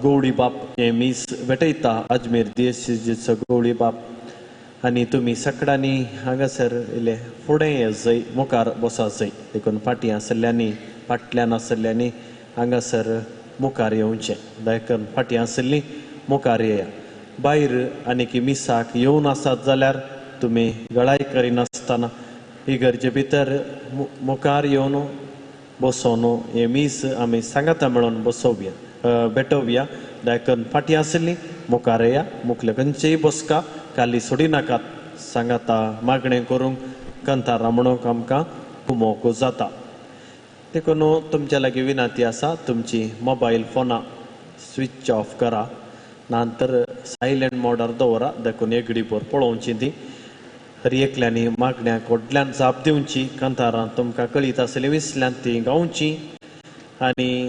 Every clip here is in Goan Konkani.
गवळी बाप हे मीस भेटयता अजमेर देश गवळी बाप आनी तुमी सगळ्यांनी हांगासर इल्ले फुडें ये मुखार बसा जाय देखून फाटीं आसल्ल्यांनी फाटल्यान आसल्ल्यांनी हांगासर मुखार येवचें देखून फाटीं आसल्लीं मुखार येया भायर आनी मिसाक येवन आसात जाल्यार तुमी गळाय करिनासतना इगर्जे भितर मुखार येवन बसोवन हें मीस आमी सांगाता मेळोवन बसोवया भेटोवया देखून फाटीं आसल्लीं मुखार येया मुखले खंयचेय बसका खाली सोडी नाकात सांगाता मागणें करूंक कंतारां म्हणूंक आमकां कुमोक जाता देखून तुमच्या लागीं विनंती आसा तुमची मोबायल फोनां स्विच ऑफ करा नंतर सायलंट मोडार दवरा देखून एगडी भर पळोवची ती हर एकल्यांनी मागण्याक व्हडल्यान जाप दिवची कांतारां तुमकां कळीत आसली विसल्यान ती गावची आनी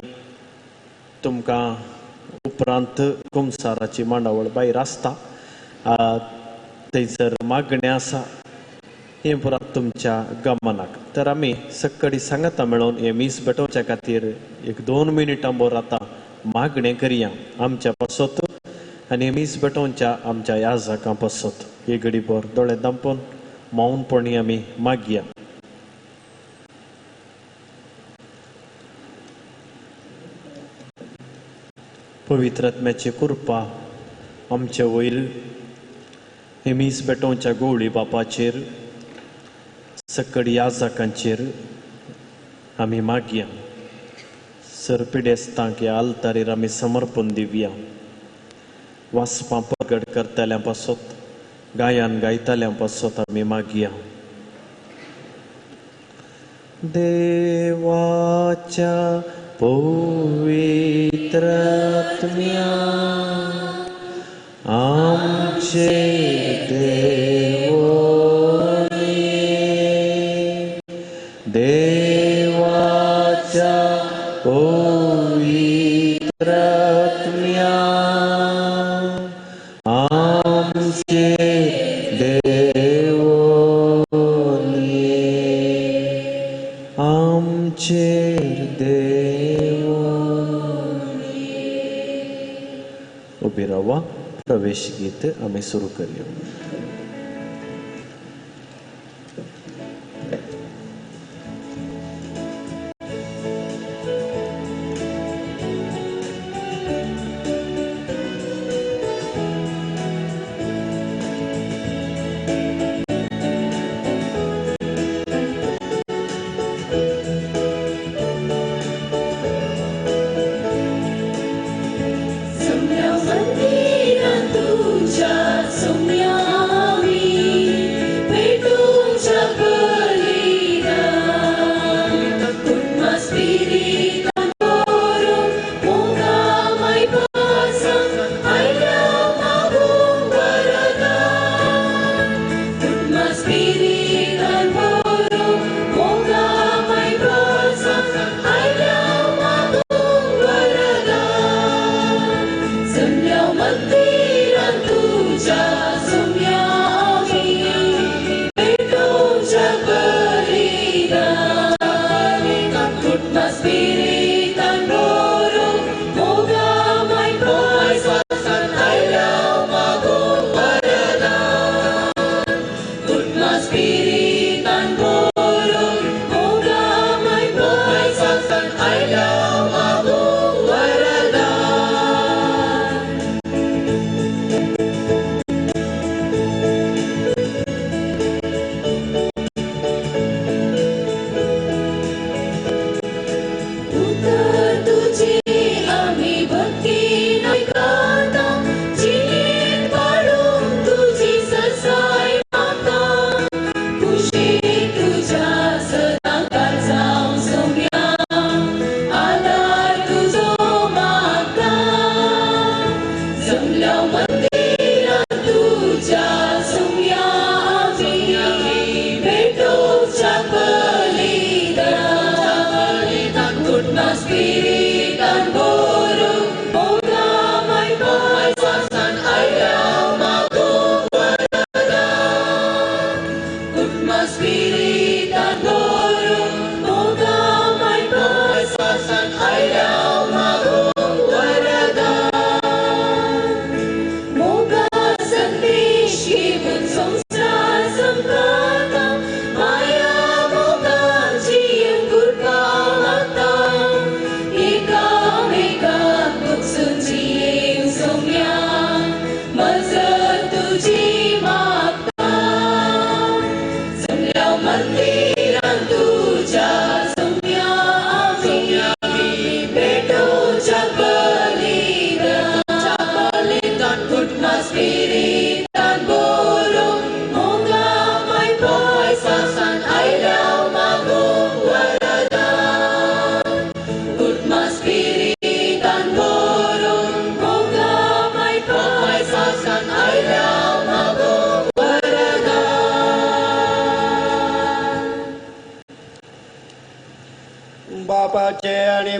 तुमकां उपरांत कुमसाराची मांडावळ भायर आसता थंयसर मागणें आसा हें पुराय तुमच्या गमनाक तर आमी सक्कडी सांगाता मेळोवन हें मीस भेटोवच्या खातीर एक 2 मिनटां भर आतां मागणें करया आमच्या पासत आनी मीस भेटोवच्या आमच्या याजकां पासत एक घडी भर दोळे दांपून मौनपणी आमी मागया. पवित्र आत्म्याची कृपा आमचे वयर हे मीस भेटोवच्या गवळी बापाचेर सकड याजकांचेर आमी मागया. सर पिडेस्तांक ह्या आल्तारीर आमी समर्पण दिवया. वाचपां प्रगट करतल्यां पासत गायन गायतल्यां पासत आमी मागया. देवाच्या पवित्र आत्म्या आमचे देवोनी देवाच्या पवित्र आत्म्या आमचे देवोनी आमचेर देवोनी. उबी रावा प्रवेश गीत आमी सुरू करया. तुझ्या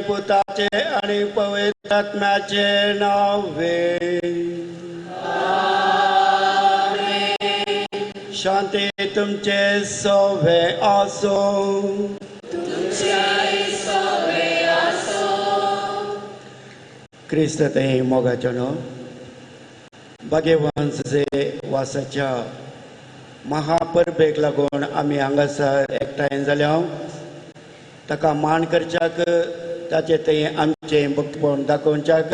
पुताचे आनी पवित्र आत्म्याचे नावे. शांती तुमचे सवे आसो. क्रिस्त ते मोगाचो न्हू, भाग्यवान जे वासाच्या महापरबेक लागून आमी हांगासर एकठांय जाल्या. ताका मान करच्याक, ताचे थंय आमचें भक्तपण दाखोवच्याक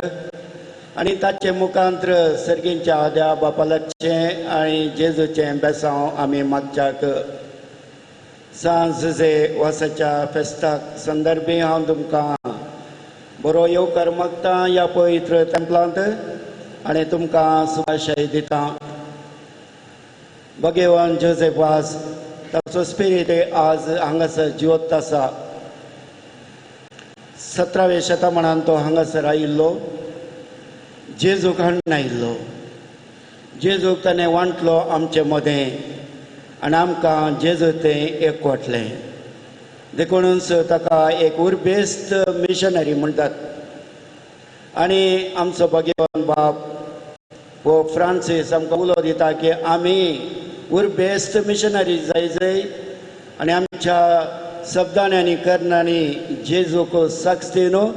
आनी ताचे मुखांत्र सर्गींच्या देवा बापालाचें आनी जेजूचें बेसांव आमी मागच्याक. सांज जुजे वासाच्या फेस्ताक संदर्भी हांव तुमकां बरो येवकार मागता ह्या पवित्र तेंपलांत आनी तुमकां शुभाशय दिता. भगवान जोसेफ वास, ताचो स्पिरीट आज हांगासर जिवंत आसा. 17व्या शतमानान तो हांगासर आयिल्लो, जेजूक हाडून आयिल्लो. जेजूक ताणें वांटलो आमचे मदें आनी आमकां जेजू तें एकवटलें. देखूनच ताका एक उर्बेस्त मिशनरी म्हणटात. आनी आमचो भगवान बाप हो फ्रांसीस आमकां उलो दिता की आमी उर्बेस्त मिशनरी जाय जाय आनी आमच्या शब्दांनी आनी करणांनी जेजूक साक्ष न्हू,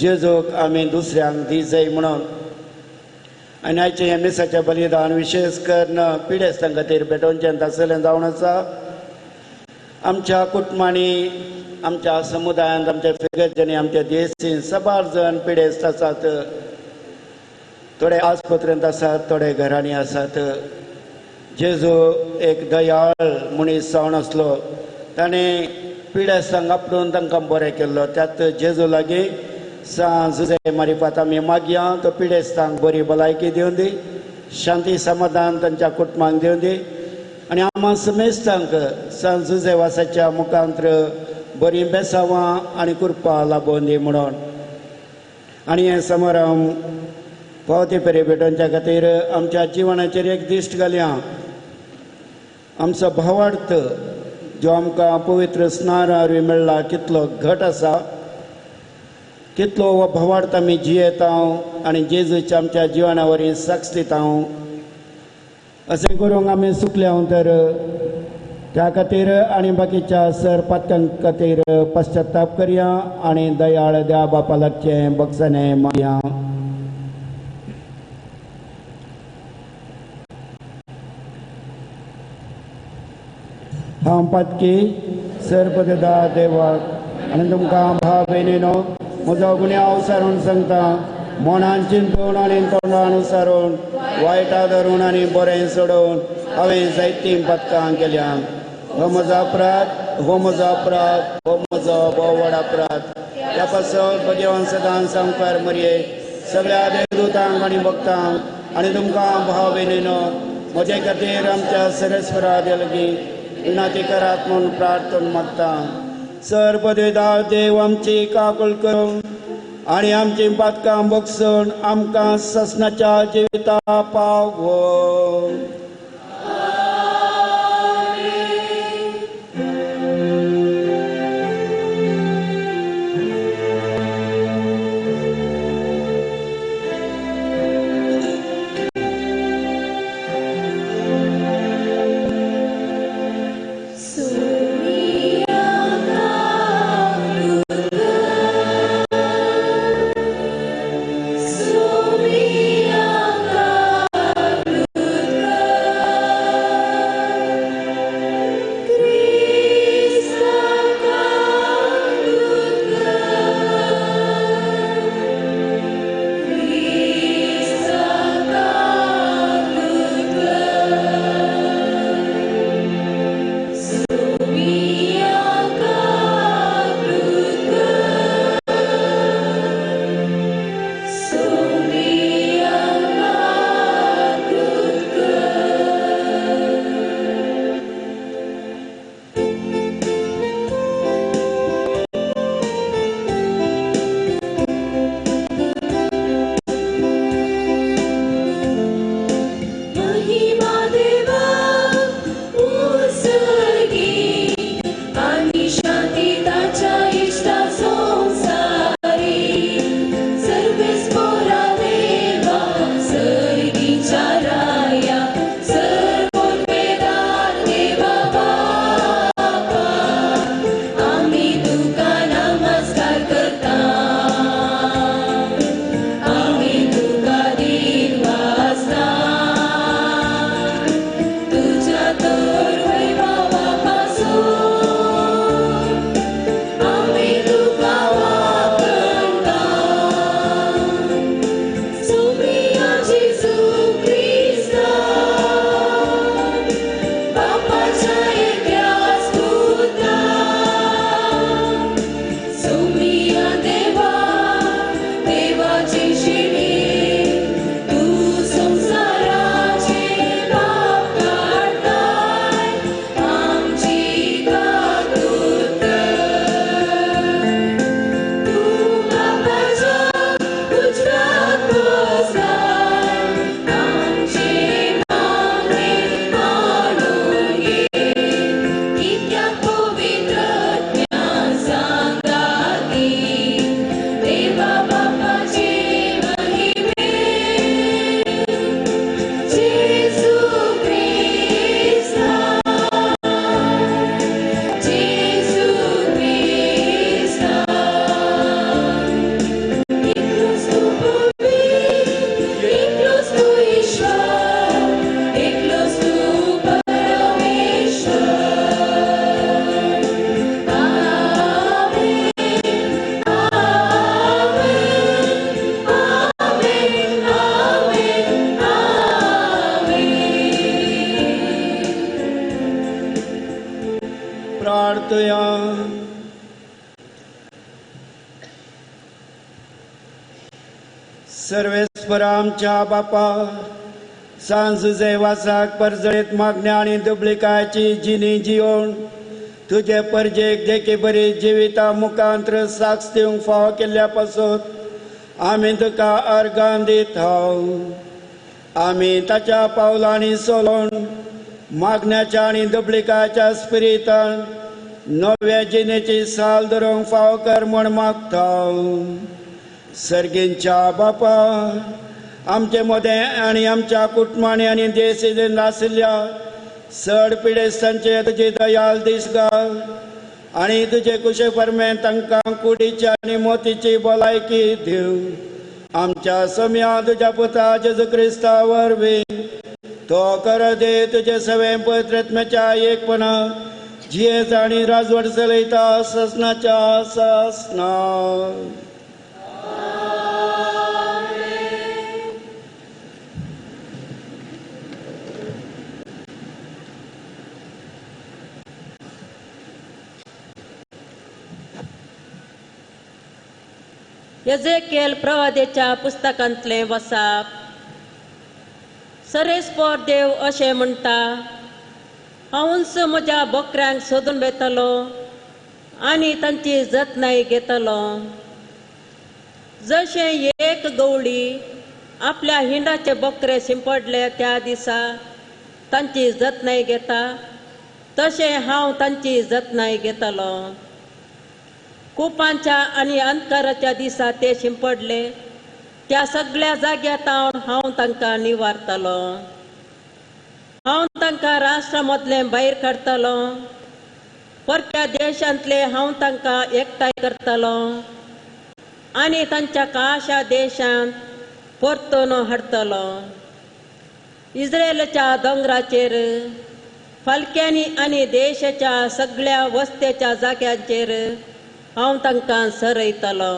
जेजूक आमी दुसऱ्यांक दी जाय म्हणून. आनी आयचें हें मिसाचें बलिदान विशेश करून पिडेस्तां खातीर भेटोवचें आसलें जावन आसा. आमच्या कुटुंबांनी, आमच्या समुदायांत, आमच्या फिगर्जांनी, आमच्या देशीन सबार जण पिडेस्त आसात. थोडे आस्पत्रेंत आसात, थोडे घरांनी आसात. जेजू एक दयाळ मनीस जावन आसलो. ताणें पिडेस्तांक आपडून तांकां बरें केल्लो. त्यात जेजू लागीं सांज जुजे मारिफात आमी मागया, तो पिडेस्तांक बरी भलायकी दिवन दी, शांती समाधान तांच्या कुटुंबांक दिवन दी आनी आमा समेस्तांक सांज जुजे वासाच्या मुखांत्र बरीं बेसावां आनी कृपा लाबोवन दी म्हणून. आनी हें समारंभ पावती पेरे भेटोवच्या खातीर आमच्या जिवनाचेर एक दिश्ट घालया. आमचो भावार्थ जो आमकां पवित्र स्नाना वरवीं मेळ्ळा कितलो घट आसा, कितलो हो भावार्थ आमी जियेता आनी जेजूच्या आमच्या जिवना वरवीं साक्ष दिता. अशें करूंक आमी चुकल्या तर त्या खातीर आनी बाकीच्या सर पात्यां खातीर पश्चाताप करया आनी दयाळ देवा बापा लागचें बक्षणें मागया. हांव पातकी सर्पदा देवाक आनी तुमकां भाव भयणीनो म्हजो गुन्यांव सारून सांगता. मनान चिंतून आनी तोंडान सारून, वायटा धरून आनी बरें सोडून हांवें जायतीं पदकां केल्या. हो म्हजो अपराध, हो म्हजो अपराध, हो म्हजो भोव व्हड अपराध. त्या पासत भगवान सदां सामकार मरये सगळ्या देवदूतांक आनी भक्तांक आनी तुमकां भाव भयणीनो म्हजे खातीर आमच्या सरस्वरा लागीं विनंती करात म्हूण प्रार्थना मागता. सर्वदेदा देव आमची काकूळ करूं आनी आमची पातकां बगसून आमकां ससनाच्या जिविता पावो. Sumia. सर्वेस्पर आमच्या बापा, सांज वासाक परजळीत मागण्या आनी दुबळिकायची जिणी जियोवन तुजे परजेक देखी बरी जिविता मुखांत्र साक्ष दिवंक फावो केल्ल्या पासत आमी तुका अर्गां दिता. आमी ताच्या पावलांनी चलोवन मागण्याच्या आनी दुबळिकाच्या स्पिरितान नव्या जिणेची साल धरूंक फावो कर म्हूण मागता. सर्गींच्या बापा, आमचे मदें आनी आमच्या कुटुंबांनी आनी देश आशिल्ल्या चड पिडेस्तांचे तुजी दयाल दीस घाल आनी तुजे कुशे परमेन तांकां कुडीची आनी मोतीची भलायकी दिव. आमच्या सम्या तुज्या पुता जेजू क्रिस्ता वरवीं तो कर दे तुजे सवे पवित्रत्म्याच्या एकपणा जियेत आनी राजवट चलयता ससनाच्या ससना. यजेकेल प्रवादेच्या पुस्तकांतलें वसाप. सरेस्पर देव अशें म्हणटा, हांवूच म्हज्या बोकऱ्यांक सोदून वेतलो आनी तांची जतनाय घेतलो. जशें एक गवळी आपल्या हिंडाचे बोकरे शिंपडले त्या दिसा तांची जतनाय घेता, तशें हांव तांची जतनाय घेतलो. कुपांच्या आनी अंधकाराच्या दिसा ते शिंपडले त्या सगळ्या जाग्यार हांव तांकां निवारतलो. हांव तांकां राष्ट्रा मदलें भायर काडटलो, परक्या देशांतले हांव तांकां एकठांय करतलो आनी तांच्या काशा देशांत परतून हाडटलो. इस्रायलाच्या दोंगराचेर, फालक्यांनी आनी देशाच्या सगळ्या वस्तेच्या जाग्यांचेर हांव तांकां सरयतलो.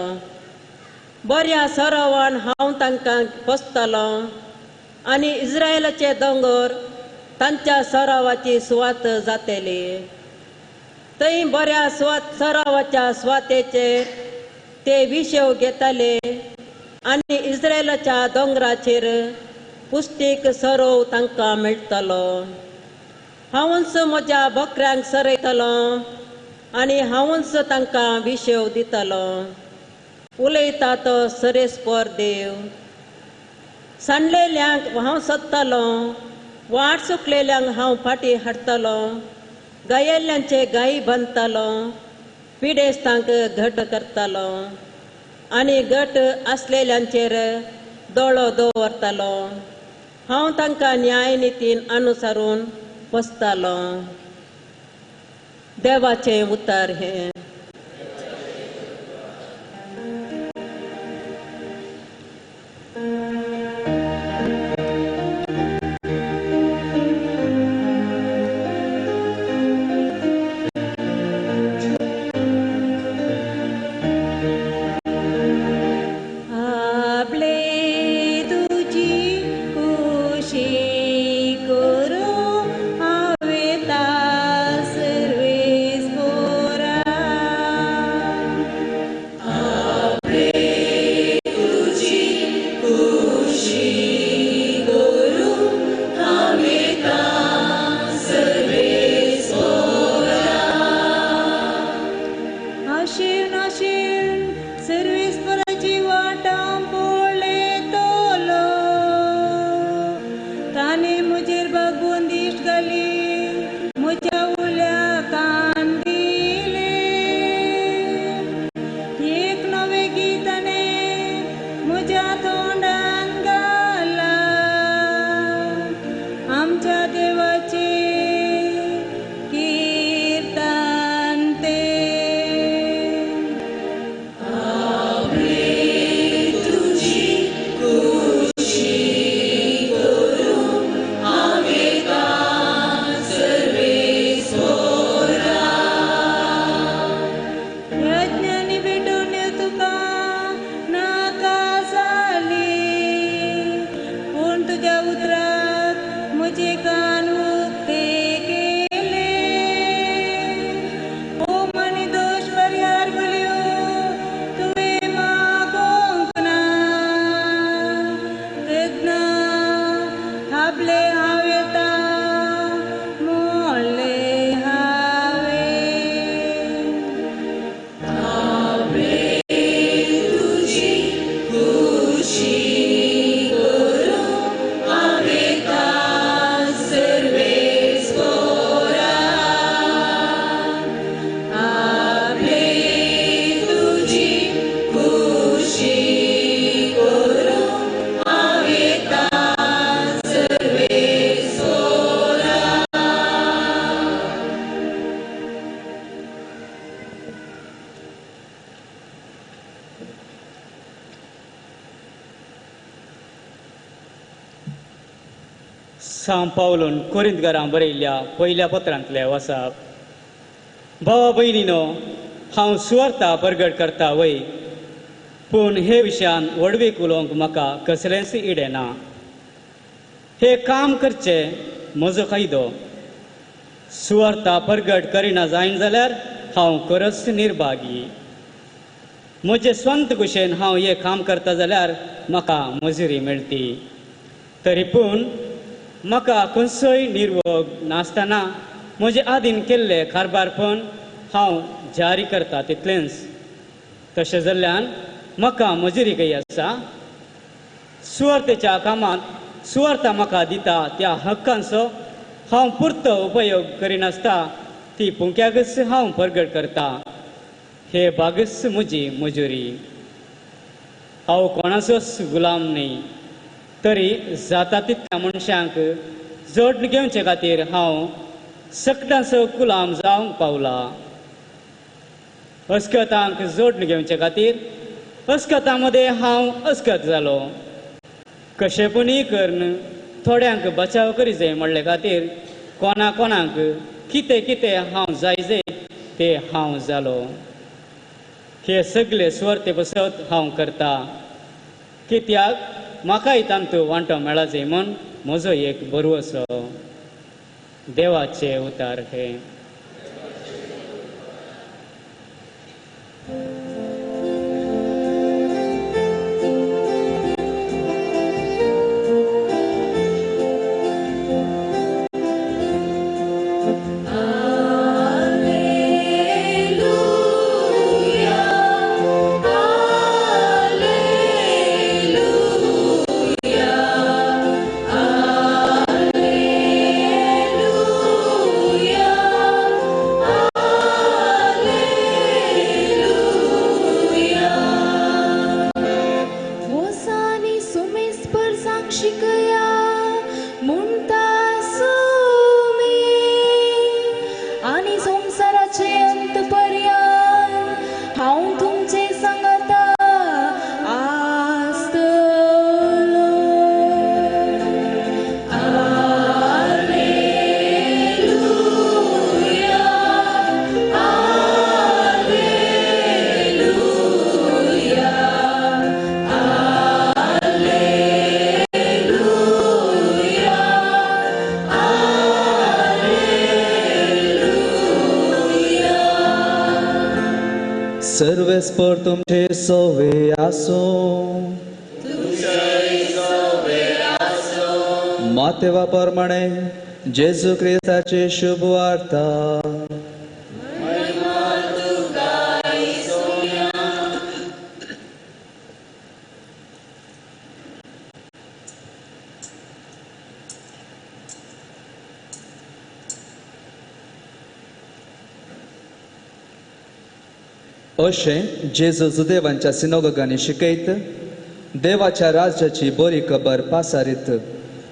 बऱ्या सरोवान हांव तांकां पोसतलो आनी इस्रायलाचे दोंगर तांच्या सरावाची सुवात जातली. थंय बऱ्या सरावाच्या सुवातेचेर ते विशेव घेताले आनी इस्रायलाच्या दोंगराचेर पुश्टीक सरोव तांकां मेळटलो. हांवूच म्हज्या बोकऱ्यांक सरयतलो आनी हांवूच तांकां विशेव दितलो. उलयता तो सरेस्पर देव. सांडलेल्यांक हांव सोदतलो, वाट चुकलेल्यांक हांव फाटीं हाडटलो, गायेल्ल्यांचे गाय बांदतलो, पिडेस्तांक घट करतलो आनी घट आसलेल्यांचेर दोळो दवरतलो. हांव तांकां न्याय नितीन अनुसरून पोसतलो. देवाचें उतर हें. करो हांवें सर्वेस्पोरा. आपले हांव येता म्हणलें हांवें. सांव पावलून कोरिंतकारांक बरयल्ल्या पयल्या पत्रांतलें वसाप. भावा भयणीनो, हांव सुवार्ता परगट करता वय, पूण हे विशयान व्हडवीक उलोवंक म्हाका कसलेंच इडें ना. हे काम करचें म्हजो कायदो. सुवार्ता परगट करिना जायना जाल्यार हांव खरोच निर्भागी. म्हजे स्वंत कुशेन हांव हें काम करता जाल्यार म्हाका मजुरी मेळटी, तरी पूण म्हाका खंयचोय निर्वोग नासतना म्हजे आदीन केल्लें कारबारपण हांव जारी करता तितलेंच. तशें जाल्ल्यान म्हाका मजुरी खंय आसा? सुवार्थेच्या कामांत सुवार्था म्हाका दिता त्या हक्कांचो हांव पुरतो उपयोग करिनासता ती पुंक्याकच हांव परगट करता. हे बागच म्हजी मजुरी. हांव कोणाचोच गुलाम न्हय, तरी जाता तितल्या मनशांक जोडण घेवचे खातीर हांव सकटांचो गुलाम जावंक पावला. अस्कतांक जोडण घेवचे खातीर अस्कतां मदें हांव अस्कत जालो. कशेपणीय करून थोड्यांक बचाव करी जाय म्हणले खातीर कोणा कोणाक कितें कितें हांव जाय जाय ते हांव जालो. हे सगळे सुवार्थे बसत हांव करता, कित्याक म्हाकाय तांतू वांटो मेळा जाय म्हूण म्हजो एक बरवसो. देवाचे उतार हे. सर्वेस्पर तुमचे सोवे आसूं. मातेवा प्रमाणे जेजू क्रिस्ताची शुभ वार्ता. अशें जेजू जुदेवांच्या सिनोगोगांनी शिकयत देवाच्या राज्याची बरी खबर पासारीत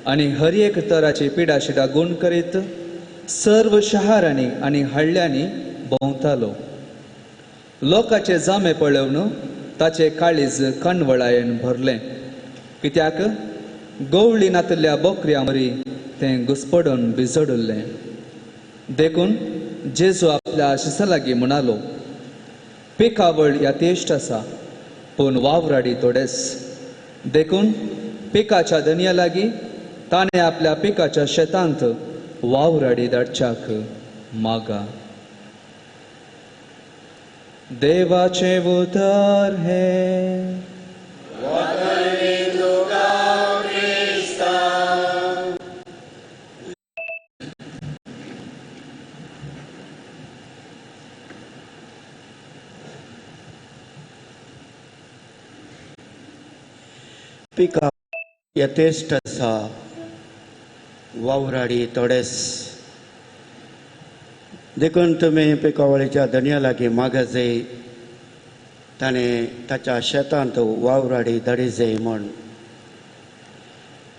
आनी हर एक तराची पिडाशिडा गूण करीत सर्व शहारांनी आनी हळ्यांनी भोंवतालो. लोकांचे जामे पळोवन ताचे काळीज कणवळायेन भरलें, कित्याक गवळी नातिल्ल्या बोकऱ्यां वरी तें घुसपडून बिजडुल्लें. देखून जेजू आपल्या शिसां लागीं म्हणालो, पिकावळ यथेश्ट आसा पूण वावराडी थोडेच. देखून पिकाच्या धनया लागीं ताणें आपल्या पिकाच्या शेतांत वावराडी धाडच्याक मागा. देवाचें उतर हें. पिका यथेश्ट आसा, वावराडी थोडेच. देखून तुमी पिकावळीच्या धनया लागीं मागजय, ताणें ताच्या शेतांत वावराडी धाडिजय म्हूण.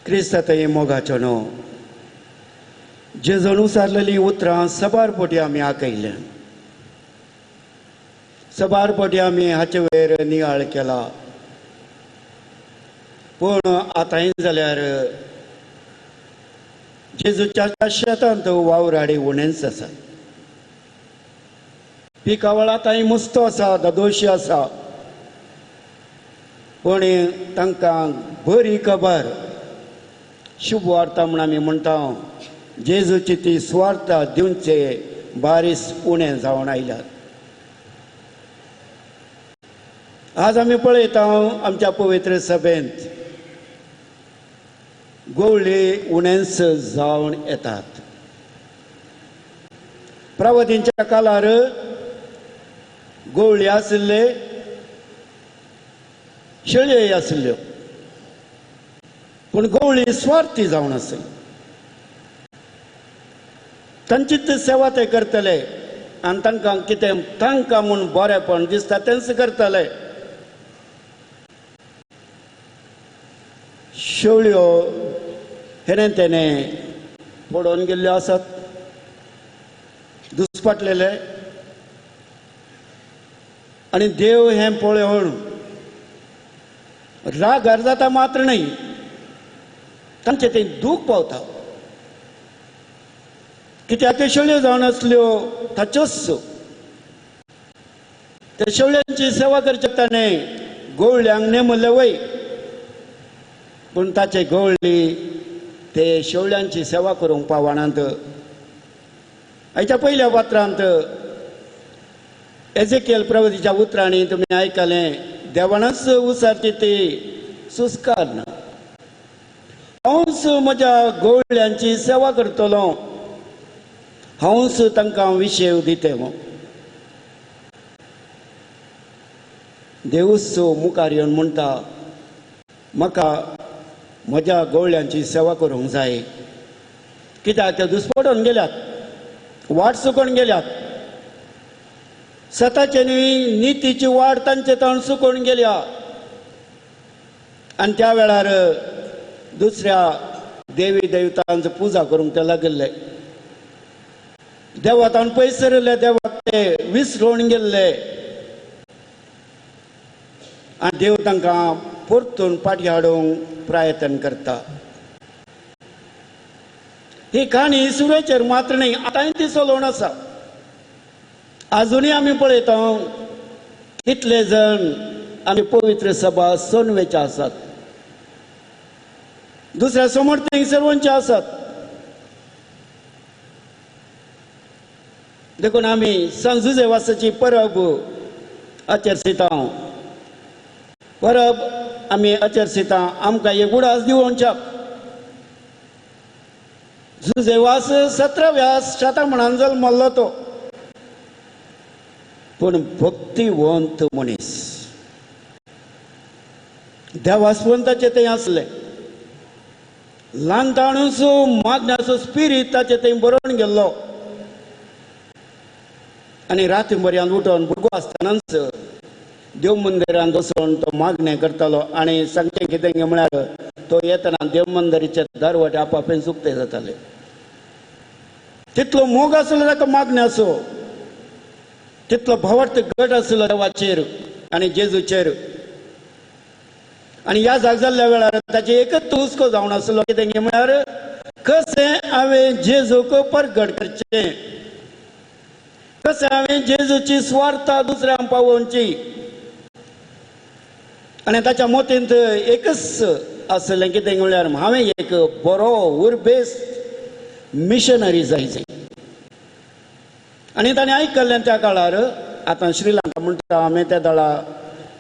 क्रिस्त थंय मोगाचो न्हू जेजून उसारलेलीं उतरां सबार पटी आमी आकयल्या, सबार पटी आमी हाचे वयर नियाळ केला. पूण आतांय जाल्यार जेजूच्या शेतांत वावराडी उणेंच आसा. पिकावळ आतांय मुस्तो आसा, ददोशी आसा, पूण तांकां बरी खबर, शुभ वार्ता म्हूण आमी म्हणटा, जेजूची ती सुवार्ता दिवचे बारीस उणें जावन आयल्यात. आज आमी पळयता आमच्या पवित्र सभेंत गोवळी उणेंच जावन येतात. प्रवतींच्या काळार गोवळी आशिल्ले, शेळयो आशिल्ल्यो, पूण गोवळी स्वार्थी जावन आसली. तांचीच सेवा ते करतले आनी तांकां कितें तांकां म्हूण बरेंपण दिसता तेंच करतले. शेवळ्यो हेणे तेणे पडोवन गेल्ल्यो आसात, दुस्पाटलेले. आनी देव हें पळोवन रागार जाता मात्र न्हय, तांचें तें दूख पावता. कित्याक त्यो शेवळ्यो जावन आसल्यो ताच्योच. त्या शेवळ्यांची सेवा करचे ताणें गोवळ्यांक नेमले वय, पूण ताचे गवळी ते शेवळ्यांची सेवा करूंक पावनात. आयच्या पयल्या पात्रांत एजेकियल प्रवतीच्या उतरांनी तुमी आयकलें, देवानच उसारची ती सुस्कार ना. हांवच म्हज्या गवळ्यांची सेवा करतलो, हांवच तांकां विशेव दिते. देवूच मुखार येवन म्हणटा, म्हाका म्हज्या गवळ्यांची सेवा करूंक जाय. कित्याक ते दुस्पटून गेल्यात, वाट चुकोवन गेल्यात, सताचे न्ही नितीची वाट तांचे तण चुकोवन गेल्या. आनी त्या वेळार दुसऱ्या देवी देवतांची पुजा करूंक ते लागिल्ले. देवा ताण पयस सरिल्ले, देवाक ते विसरून गेल्ले. आनी देव तांकां परतून पाटी हाडूंक प्रयत्न करता. ही काणी सुरवेचेर मात्र न्हय, आतांय ती चलोवन आसा. आजुनूय आमी पळयता कितले जण आमी पवित्र सभा सोनवेचे आसात, दुसऱ्या समर्थींक सर्वांचे आसात. देखून आमी सांत जुजेवासाची परब आचरसिता. परब आमी आचरसिता आमकां एक उडास दिवोवच्याक. जुजेवास 17व्या शतमानान जल्मल्लो तो, पूण भक्तिवंत मनीस, देवास्पंताचे ते आसले. ल्हान ताणूच मागण्याचो स्पिरीत ताचे थंय बरोवन गेल्लो. आनी राती बऱ्यान उठोवन भुरगो आसतनाच देव मंदिरांत वचून तो मागणें करतालो. आनी सांगचें कितें म्हळ्यार तो येतना देव मंदिराचे दरवटे आपापेन उक्ते जाताले. तितलो मोग आसलो ताका मागण्याचो, तितलो भावार्थ गट आसलो देवाचेर आनी जेजूचेर. आनी ह्या जाग जाल्ल्या वेळार ताचे एकच हुस्को जावन आसलो, कितें म्हळ्यार कशें हांवें जेजूक परगट करचें, कशें हांवें जेजूची स्वार्था दुसऱ्यांक पावोवची. आनी ताच्या मोतींत एकच आसलें, कितें म्हळ्यार हांवें एक बरो उर्बेस्त मिशनरी जायचे. आनी ताणें आयकल्लें त्या काळार, आतां श्रीलंका म्हणटा आमी त्या दळा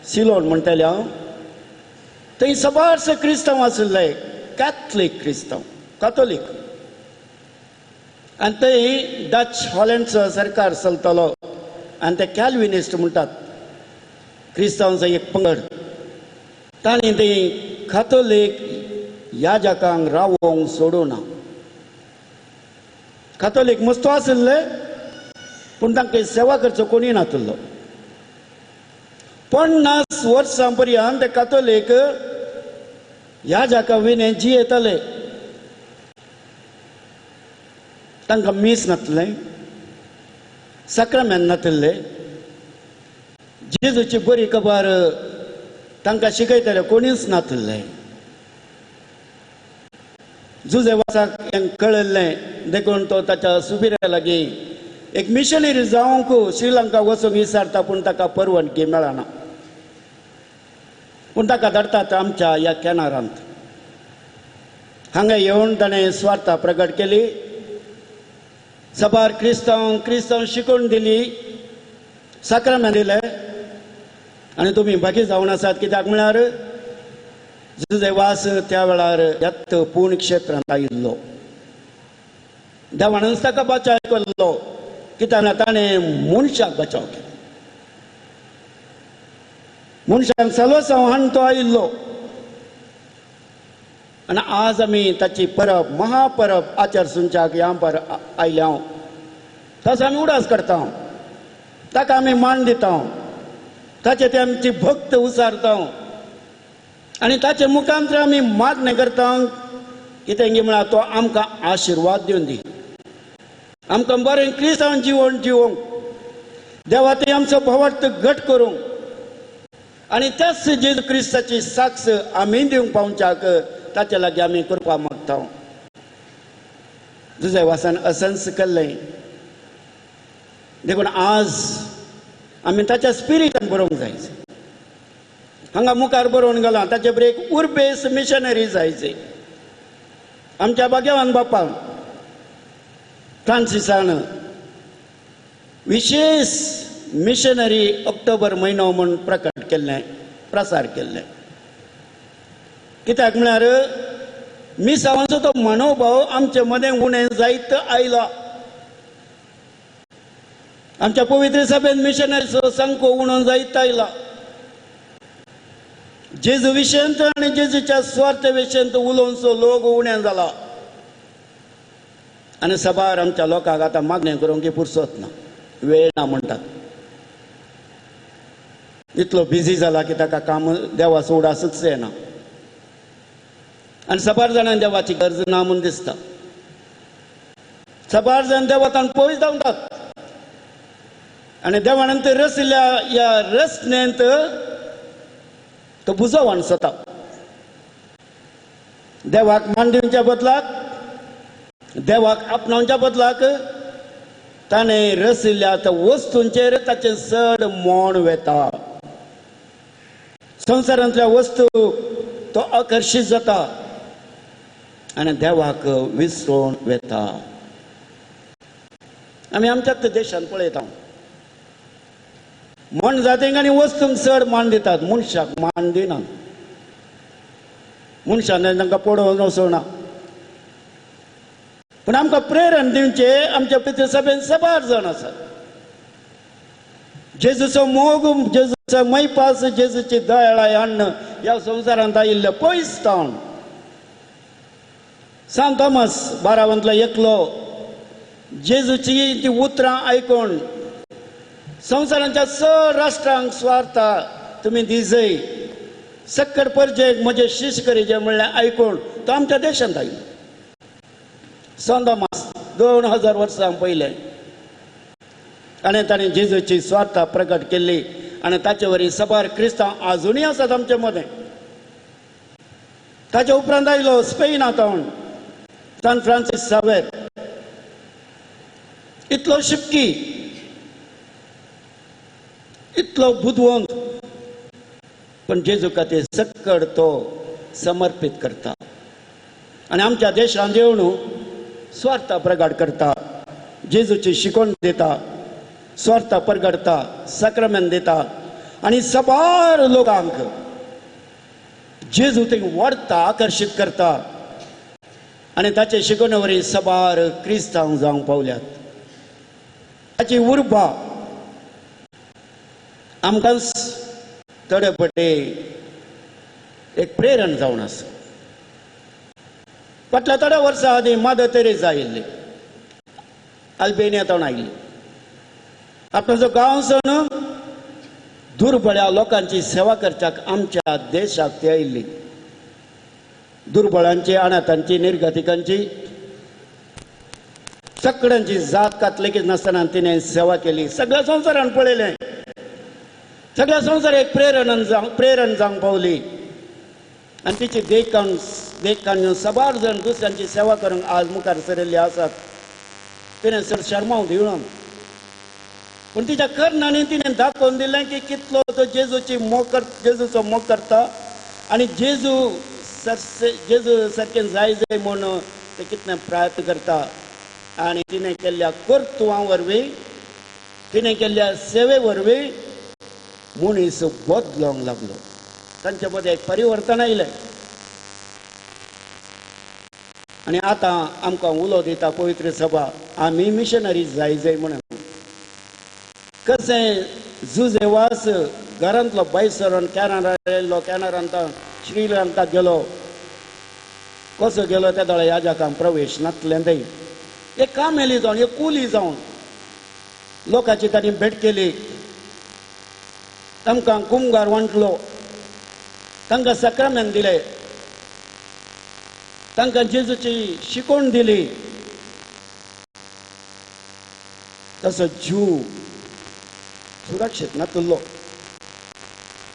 सिलोन म्हणटाले हांव, थंय सबारशे क्रिस्तांव आशिल्ले, कॅथलीक क्रिस्तांव, कातोलीक. आनी थंय डच हॉलंडचो सरकार चलतालो आनी ते कॅल्विनिस्ट म्हणटात, क्रिस्तांवांचो एक पंगड. तांणी थंय कातोलीक याजकांक रावोंक सोडूना. कातोलीक मस्तो आशिल्ले पूण तांकां सेवा करचो कोणूय नातिल्लो. 50 वर्सां पर्यंत ते कातोलीक याजका विणे जियेताले. तांकां मीस नातलें, साक्रामेंत नातिल्लें, जेजूची बरी खबर तांकां शिकयतले कोणीच नातिल्लें. जुजे वासाक हें कळिल्लें देखून तो ताच्या सुबिऱ्या लागीं एक मिशनरी जावंक श्रीलंका वचूंक विचारता, पूण ताका परवानगी मेळना. पूण ताका धाडटात आमच्या ह्या कॅनारांत. हांगा येवन ताणें स्वार्था प्रगट केली, सबार क्रिस्तांव क्रिस्तांव शिकोवन दिली, साक्रामेंत दिले. आनी तुमी बाकी जावन आसात कित्याक म्हळ्यार जुजे वास त्या वेळार ह्याच पूर्ण क्षेत्रांत आयिल्लो. देवानूच ताका बचाव केल्लो कित्याक ताणें मनशाक बचाव केलो. मनशाक सलोसांव हाडून तो आयिल्लो. आनी आज आमी ताची परब महापरब आचरसुंच्याक ह्या पर आयल्या. ताचो आमी उडास करता, ताका आमी मान दिता, ताचे ते आमची भक्त उसारता आनी ताचे मुखांतर आमी मागणें करता कितें म्हळ्यार तो आमकां आशिर्वाद दिवन दी, आमकां बरें क्रिस्तांव जिवन जिवोवंक, देवा ते आमचो भावार्थ घट करूंक आनी त्याच जेजू क्रिस्ताची साक्ष आमी दिवंक पावच्याक ताचे लागीं आमी करपा मागता. जुजे वासान असंस केल्लें देखून आज आमी ताच्या स्पिरिटान बरोवंक जाय. हांगा मुखार बरोवन गेला ताचे बरें एक उर्बेस मिशनरी जायचे. आमच्या भाग्यवान बापान फ्रांसिसान विशेष मिशनरी ऑक्टोबर म्हयनो म्हूण प्रकट केल्लें, प्रसार केल्लें. कित्याक म्हळ्यार मिसावांचो तो मनोभाव आमचे मदें उणें जायत आयला. आमच्या पवित्र सभेन मिशनरीचो संको उणो जायत आयला. जेजू विशयंत आनी जेजूच्या स्वार्थ विशयंत उलोवचो लोक उणें जाला. आनी सबार आमच्या लोकांक आतां मागणें करूंक पुरसत ना, वेळ ना म्हणटात. इतलो बिजी जाला की ताका काम देवाचो उडासूच येना. आनी सबार जाणांक देवाची गरज ना म्हूण दिसता. सबार जाण देवातान पयस धांवतात आनी देवान रशिल्ल्या ह्या रचनेंत तो बुजो वाणसता. देवाक मान दिवच्या बदलाक, देवाक आपणावच्या बदलाक ताणें रशिल्ल्या त्या वस्तूंचेर ताचें चड मोण वेता. संवसारांतल्या वस्तू तो आकर्शीत जाता आनी देवाक विसरून वेता. आमी आमच्याच देशांत पळयता, मन जातींक आनी वस्तूंक चड मान दितात, मनशाक मान दिनात. मनशान तांकां पडोवन वचना. पूण आमकां प्रेरण दिवचें आमच्या पितृसभेन सबार जाण आसात. जेजूचो मोग, जेजूचो मैपास, जेजूची दयाळाय हाडून ह्या संवसारांत आयिल्ले पयस तावन सांत थॉमस बारावांतलो एकलो जेजूची ती उतरां आयकून संवसारांच्या चड राष्ट्रांक स्वार्था तुमी दिजय सक्कड परजेक म्हजे शिश करीजे म्हणलें आयकून तो आमच्या देशांत आयलो. सांत थॉमस 2000 वर्सां पयलें आनी ताणें जेजूची स्वार्था प्रकट केल्ली आनी ताचे वरी सबार क्रिस्तांव आजुनूय आसात आमचे मदें. ताचे उपरांत आयलो स्पेना तावन सांत फ्रांसीस सावेर. इतलो शिपकी, इतलो बुदवंत, पण जेजू खातीर सक्कड तो समर्पीत करता आनी आमच्या देशांत येवन स्वार्थ प्रगट करता, जेजूची शिकवण दिता, स्वार्थ परगडता, साक्रामेंत दिता आनी सबार लोकांक जेजू थंय वाडता, आकर्शीत करता आनी ताचे शिकवणे वरी सबार क्रिस्तांव जावंक पावल्यात. ताची उर्बा आमकां थोडे पटे एक प्रेरण जावन आसा. फाटल्या थोड्या वर्सां आदीं मदर तेरेजा आयिल्ली, अल्बेनिया आयिल्ली. आपणाचो गांव सोडून दुर्बळ्या लोकांची सेवा करच्याक आमच्या देशाक ती आयिल्ली. दुर्बळांची, अनाथांची, निर्गतिकांची, सगळ्यांची जात कात लेगीत नासतना तिणें सेवा केली. सगळ्या संवसारान पळयलें, सगळ्या संवसार एक प्रेरण जावंक पावली. आनी तिची देख काडून साबार जण दुसऱ्यांची सेवा करूंक आज मुखार सरिल्ले आसात. तिणें सर शर्माव दिवं, पूण तिच्या करणांनी तिणें दाखोवन दिलें की कितलो तो जेजूची मोग कर, जेजूचो मोग करता आनी जेजू जेजू सारकें जाय जाय म्हूण ते कितलें प्रयत्न करता. आनी तिणें केल्ल्या कर्तुवां वरवीं, तिणें केल्ल्या सेवे वरवीं मनीस बदलोंक लागलो. तांचे मदें एक परिवर्तन आयलें. आनी आतां आमकां उलो दिता पवित्र सभा, आमी मिशनरी जाय जाय म्हणून. कशें जुजेवास घरांतलो भायर सरून कॅनरा आयलो, कॅनरांत श्रीलंका गेलो. कसो गेलो त्या दोळ्या याजकांक प्रवेश नासलें. तें एक कामेली जावन, एक कुली जावन लोकांची तांणी भेट केली. तांकां कुमगार वांटलो, तांकां साक्रामेंत दिले, तांकां जेजूची शिकवण दिली. तसो जीव सुरक्षीत नातुल्लो.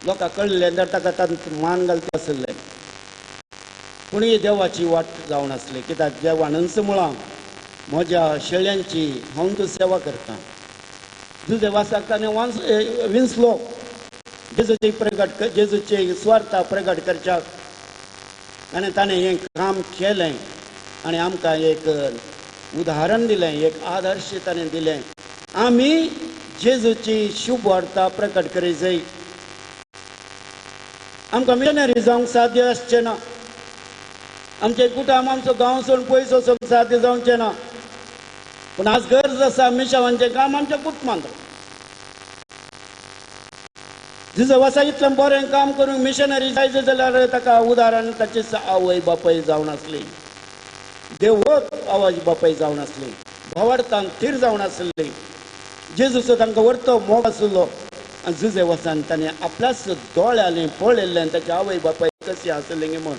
लोकांक कळ्ळें जाल्यार ताका तांत मान घालता आसलें. पूण ही देवाची वाट जावन आसली. कित्याक देवानच म्हळां, म्हज्या शेळ्यांची हांव तूं सेवा करता. तुजे वासाक ताणें विंचलो जेजूची प्रगट, जेजूची स्वार्थ प्रगट करच्याक. आनी ताणें हें काम केलें आनी आमकां एक उदाहरण दिलें, एक आदर्श ताणें दिलें. आमी जेजूची शुभ वार्ता प्रकट करी जाय. आमकां मिशनरी जावंक साध्य आसचें ना. आमचें कुटुंब, आमचो गांव सोडून पयस वचूंक साध्य जावचें ना. पूण आज गरज आसा मिशावांचें काम आमच्या कुटुंबांत. जुजो वासा इतलें बरें काम करूंक मिशनरी जायचे जाल्यार ताका उदाहरण ताची आवय बापाय जावन आसली, देवत आवय बापाय जावन आसली, भावार्थान थीर जावन आसली. जेजूचो तांकां व्हडतो मोग आसलो. आनी जुजे वसान ताणें आपल्याच दोळ्यांनी पळयल्लें ताची आवय बापाय कशी आसली म्हूण.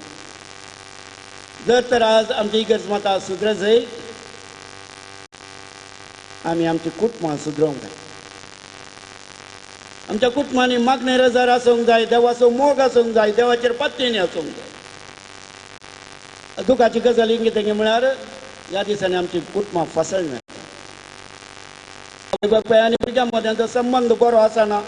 जर तर आज आमची इगर्ज माता सुदर जाय, आमी आमची कुटुंबां सुदरोवंक जाय. आमच्या कुटुंबांनी मागणे रजार आसूंक जाय, देवाचो मोग आसूंक जाय, देवाचेर पत्तेनी आसूंक जाय. दुखाची गजाल कितें म्हळ्यार ह्या दिसांनी आमची कुटुंबां फसळना. बापाय आनी भुरग्यां मदें संबंद बरो आसना.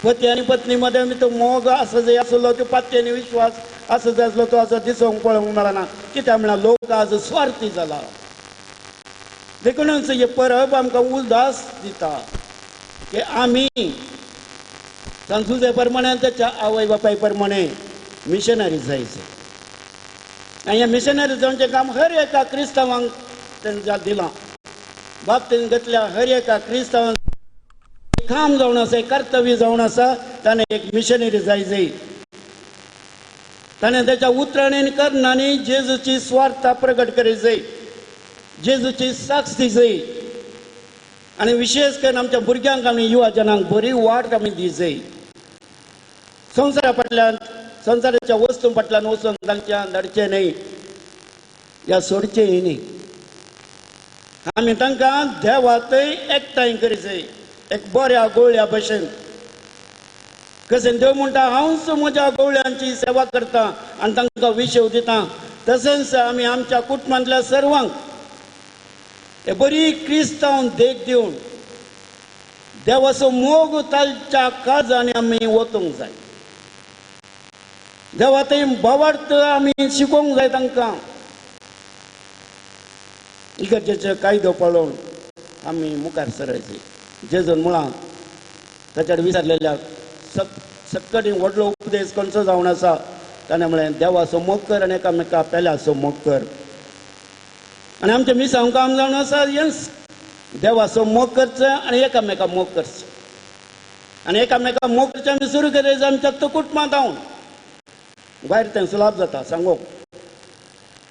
पती आनी पत्नी मदें तो मोग आसा जाय आसलो, त्यो पत्तेनी विश्वास आसा जाय आसलो, तो आसा दिसूंक पळोवंक मेळना. कित्याक म्हळ्यार लोक आज स्वार्थी जाला. देखूनच हे परब आमकां उदास दिता की आमी संजुजे प्रमाणे त्याच्या आवय बापाय प्रमाणे मिशनरी जायचे. आनी ह्या मिशनरी जावचें काम हर एका क्रिस्तांवांक तेंच्या दिलां. बाबतीन घेतल्या हर एका क्रिस्तांवांक काम जावन आसा, एक कर्तव्य जावन आसा. ताणें एक मिशनरी जाय जाय. ताणें त्याच्या उतरांनी आनी करणांनी जेजूची स्वार्थ प्रगट करी जाय, जेजूची साक्ष दी जाय. आनी विशेश करून आमच्या भुरग्यांक आमी युवा जनांक बरी वाट आमी दी जाय. संवसारा फाटल्यान, संवसाराच्या वस्तू फाटल्यान वचून तांच्यान धाडचें न्हय या सोडचें न्ही. आमी तांकां देवातय एकठांय करी जाय, एक बऱ्या गोळ्या भशेन. कशें देव म्हणटा, हांवच म्हज्या गोवळ्यांची सेवा करता आनी तांकां विशेव दिता. तशेंच आमी आमच्या कुटुंबांतल्या सर्वांक हे बरी क्रिस्तांव देख दिवन देवाचो मोग ताच्या काळजांनी आमी वतूंक जाय. देवा थंय भावार्थ आमी शिकोवंक जाय तांकां. इगर्जेचे कायदो पळोवन आमी मुखार सरायचे. जेजून मुळां ताच्यार विचारलेल्या सक्कडी व्हडलो उपदेश खंयचो जावन आसा, ताणें म्हळें देवाचो मोग कर आनी एकामेका पेल्याचो मोग कर. आनी आमचें मिसांव काम जावन आसा हेंच, देवाचो मोग करचो आनी एकामेका मोग करचो. आनी एकामेका मोग करचें आमी सुरू केलें आमच्या तो कुटुंबांत जावन भायर तें सुलाभ जाता सांगूंक.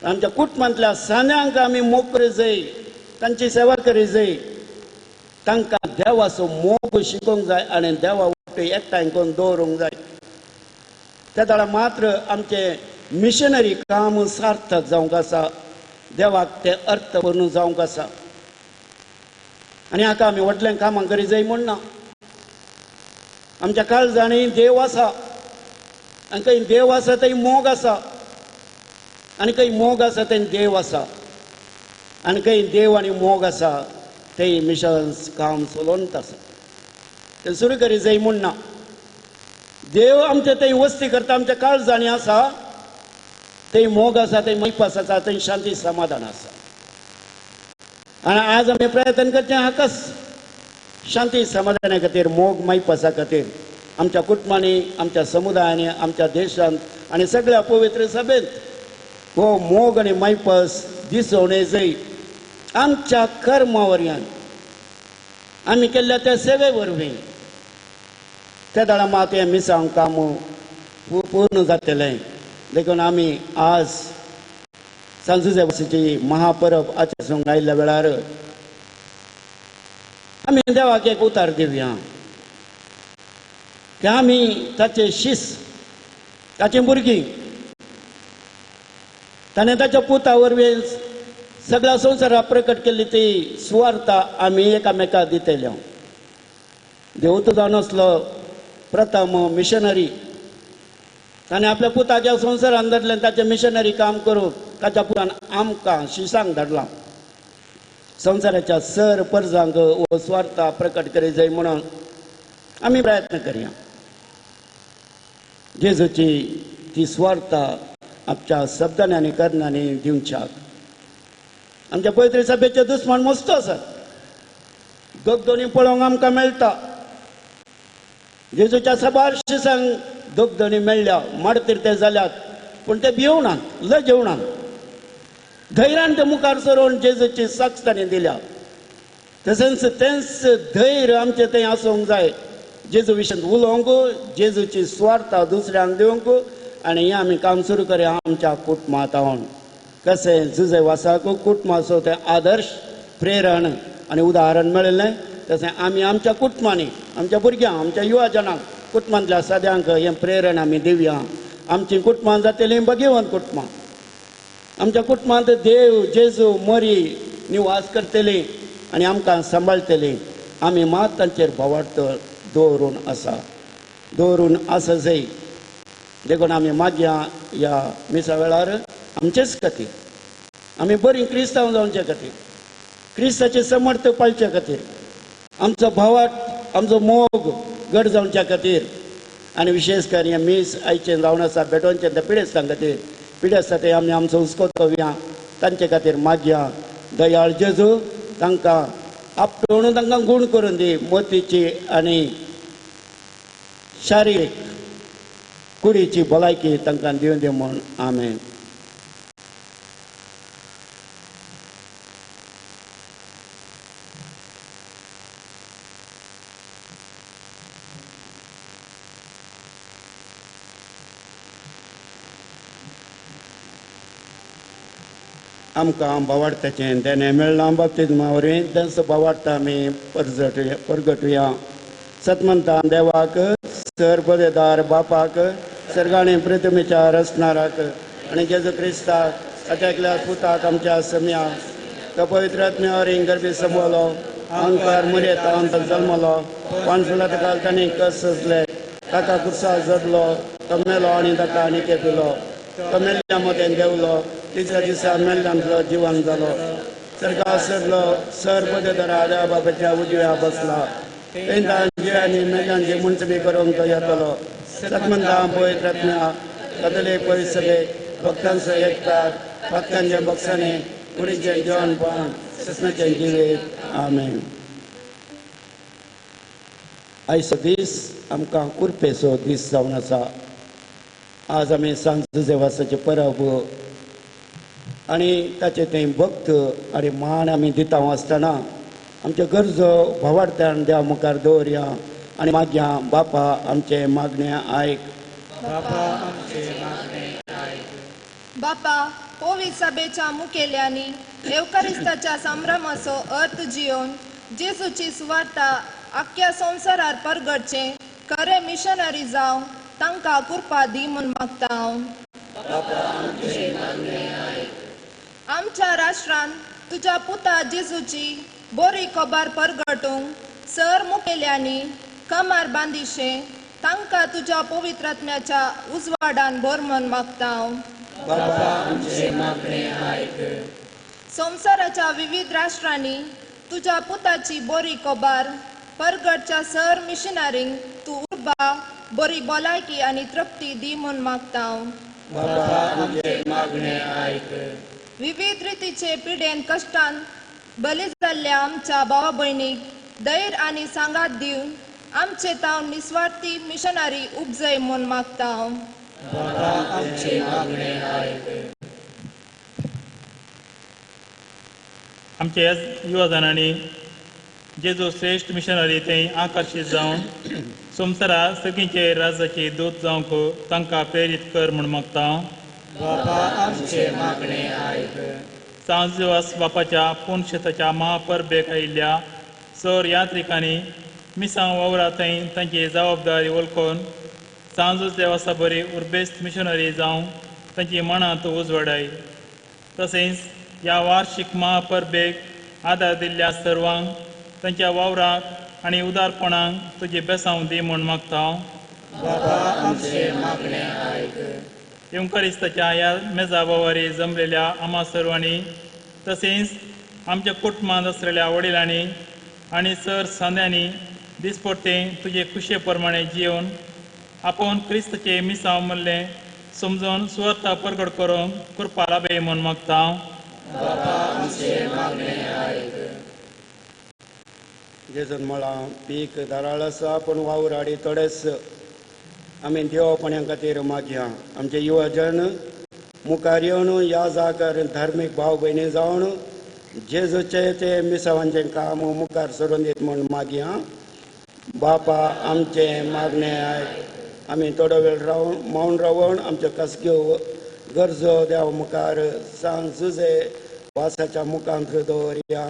आमच्या कुटुंबांतल्या सान्यांक आमी मोग करी जाय, तांची सेवा करी जाय, तांकां देवाचो मोग शिकोवंक जाय आनी देवा वटेन एकठांय करून दवरूंक जाय. त्या वेळार मात्र आमचें मिशनरी काम सार्थक जावंक आसा, देवाक तें अर्थ करून जावंक आसा. आनी हाका आमी व्हडलें कामां करी जाय म्हूण ना. आमच्या काळजांनी देव आसा आनी खंय देव आसा थंय मोग आसा, आनी खंय मोग आसा थंय देव आसा, आनी खंय देव आनी मोग आसा थंय मिशन्स काम चलोवंत आसा. तें सुरू करी जाय म्हूण ना. देव आमचे थंय वस्ती करता, आमच्या काळजांनी आसा, थंय मोग आसा, थंय मैपास आसा, थंय शांती समाधान आसा. आनी आज आमी प्रयत्न करचें हाकाच शांती समाधाना खातीर, मोग मैपासा खातीर आमच्या कुटुंबांनी, आमच्या समुदायांनी, आमच्या देशांत आनी सगळ्या पवित्र सभेंत हो मोग आनी मैपास दिसोवणे जाय. आमच्या कर्मा वरयान आमी केल्ल्या त्या सेवे वरवीं त्या वेळार मात हें मिसांव काम पूर्ण जातलें. देखून आमी आज सांजुजेवाची महापरब आचरूंक आयिल्ल्या वेळार आमी देवाक एक उतार दिवया की आमी ताचे शीस, ताची भुरगीं, ताणें ताच्या पुता वरवीं सगळ्या संवसाराक प्रकट केल्ली ती सुवार्ता आमी एकामेका दितले. देव तो जावन आसलो प्रथम मिशनरी, ताणें आपल्या पुताक ह्या संवसारान धाडलें ताचें मिशनरी काम करूंक. ताच्या पुतान आमकां शिसांक धाडलां संवसाराच्या सर परजांक हो सुवार्ता प्रकट करी जाय म्हणून आमी प्रयत्न करया. जेजूची ती सुवार्ता आमच्या शब्दांनी आनी करणांनी दिवच्याक. आमच्या पवित्र सभेचे दुस्मान मस्त आसात, दगदोनी पळोवंक आमकां मेळटा. जेजूच्या साबार शिसांक दगदोनी मेळ्ळ्या, माडतीर ते जाल्यात, पूण ते भिवनात, लजेवनात, धैर्यान ते मुखार सरून जेजूची साक्ष तांणी दिल्या. तशेंच तेंच धैर्य आमचें थंय आसूंक जाय, जेजू विशयांत उलोवंक, जेजूची सुवार्ता दुसऱ्यांक दिवंक. आनी हें आमी काम सुरू करया आमच्या कुटुंबांत. कशें जुजेवासाक कुटुंबाचो तें आदर्श, प्रेरण आनी उदाहरण मेळिल्लें, तशें आमी आमच्या कुटुंबांनी, आमच्या भुरग्यांक, आमच्या युवा जनांक, कुटुंबांतल्या सद्यांक हें प्रेरण आमी दिवया. आमचीं कुटुंबां जातलीं भगीवंत कुटुंबां. आमच्या कुटुंबांत देव, जेजू, मरी निवास करतली आनी आमकां सांबाळटली. आमी मात तांचेर भावार्थ दवरून आसा, दवरून आसा जाय. देखून आमी मागया ह्या मिसा वेळार आमचेच खातीर, आमी बरीं क्रिस्तांव जावचे खातीर, क्रिस्ताचें समर्थ पाळचे खातीर, आमचो भावार्थ, आमचो मोग घट जावच्या खातीर, आनी विशेश करून हें मीस आयचें जावन आसा भेटोवचें त्या पिडेस्तां खातीर, पिडेस्ता ते आमी आमचो हुस्को करुया, तांचे खातीर मागया. दयाळ जेजू तांकां आपटोवन तांकां गूण करून दी, मोतीची आनी शारिरीक कुडीची भलायकी तांकां दिवन दी म्हूण. आमेन. आमकां भावार्थाचें देणें मेळ्ळां बाप्तिज्मा वरवीं, तेंचो भावार्थ आमी परगटुया. सतमंता देवाक, सर पदेदार बापाक, सर्गाणी प्रतिमेच्या रचणाराक आनी जेजू क्रिस्ताक ताच्या एकल्या पुताक आमच्या सम्याक, तो पवित्र आत्म्या वरवीं गर्भी समवलो, अंकार मुरयेता जल्मलो, पानसुला ताका तांणी कस सोंसले, ताका कुर्सा जडलो, तो मेलो आनी ताका आनी केपिलो, तो मेल्ल्या मदें देंवलो, तिसऱ्या दिसा मेल्ल्यांतलो जिवन जालो, सर्गा सरलो, सर पदेदारा देवा बापाच्या उजव्या बसला, तेंकां जिव्यांनी मेल्ल्यांची मुंचबी करूंक तो येतलो. सतमंता पवित्र आत्म्या कथोलीक परिसभेक भक्तांचो एकचार, भक्तांच्या बक्षांनी कुडीचें जेवणपण, ससनाचें जिवीत. आमेन. आयचो दीस आमकां उर्पेचो दीस जावन आसा. आज आमी सांत जुजेवासाची परब आनी ताचे थंय भक्त आनी मान आमी दिता आसतना आमच्यो गरजो भावार्थ्यान देवा मुखार दवरया. आनी मागया बापा आमचें मागणें आयक. बापा आमचें मागणें आयक. बापा, पवित्र सभेच्या मुखेल्यांनी येवकारिस्ताच्या संभ्रमाचो अर्थ जियोवन जेजूची सुवार्ता आख्ख्या संवसारार परगटचें खरें मिशनरी जावं तांकां कृपा दी म्हूण मागता हांव. आमच्या राष्ट्रान तुज्या पुता जेजूची बरी खबर परगटूंक सर मुखेल्यांनी कमर बांदिशें तांकां तुज्या पवित्र आत्म्याच्या उजवाडान भर म्हूण मागता हांव. संवसाराच्या विविध राष्ट्रांनी तुज्या पुताची बरी खबर परगटच्या सर मिशनरींक तूं उर्बा, बरी भलायकी आनी तृप्ती दी म्हूण मागता हांव. विविध रितीचे पिडेन कश्टान बली जाल्ल्या आमच्या भावा भयणीक धैर्य आनी सांगात दिवन आमचे तावन निस्वार्थी मिशनरी उपजय म्हूण मागता हांव. आमच्या ह्या युवा जाणांनी जेजू श्रेश्ठ मिशनरी थंय आकर्शीत जावन संवसारा सगळींचे राजाची दूत जावंक तांकां प्रेरीत कर म्हूण मागता. बापा आमचें मागणें आयक. सांजवास बापाच्या पुणशेताच्या महापरबेक आयिल्ल्या सर यात्रिकांनी मिसांव वावरा थंय तांची जबाबदारी वळखून सांजूस देवासा बरी उर्बेस्त मिशनरी जावं तांची मनांत उजवाडाय. तशेंच ह्या वार्षिक महापरबेक आदार दिल्ल्या सर्वांक तांच्या वावराक आनी उदारपणाक तुजी बेसांव दी म्हूण मागता. बापा आमचें मागणें आयक. येवकारिस्ताच्या ह्या मेजा वावरी जमलेल्या आमा सर्वांनी तशेंच आमच्या कुटुंबांत आसलेल्या वडिलांनी आनी सर सांद्यांनी दिसपट्टें तुजे खुशे प्रमाणे जिवन आपूण क्रिस्ताचें मिसांव म्हणलें समजून सुवार्ता परगट करूंक कृपा लाभय म्हूण मागता. जेजून म्हळां पीक धाराळ आसा पूण वावर आडी थोडेच. आमी देवपण्या खातीर मागया. आमचे युवजन मुखार येवन ह्या जाग्यार धार्मीक भाव भयणी जावन जेजूचे ते मिसावांचें काम मुखार सरून दीत म्हूण मागया. बापा आमचें मागणें आयक. आमी थोडो वेळ रावन मौन रावन आमच्यो खासग्यो गरजो देवा मुखार सांग जुजे वासाच्या मुखांत दवरया.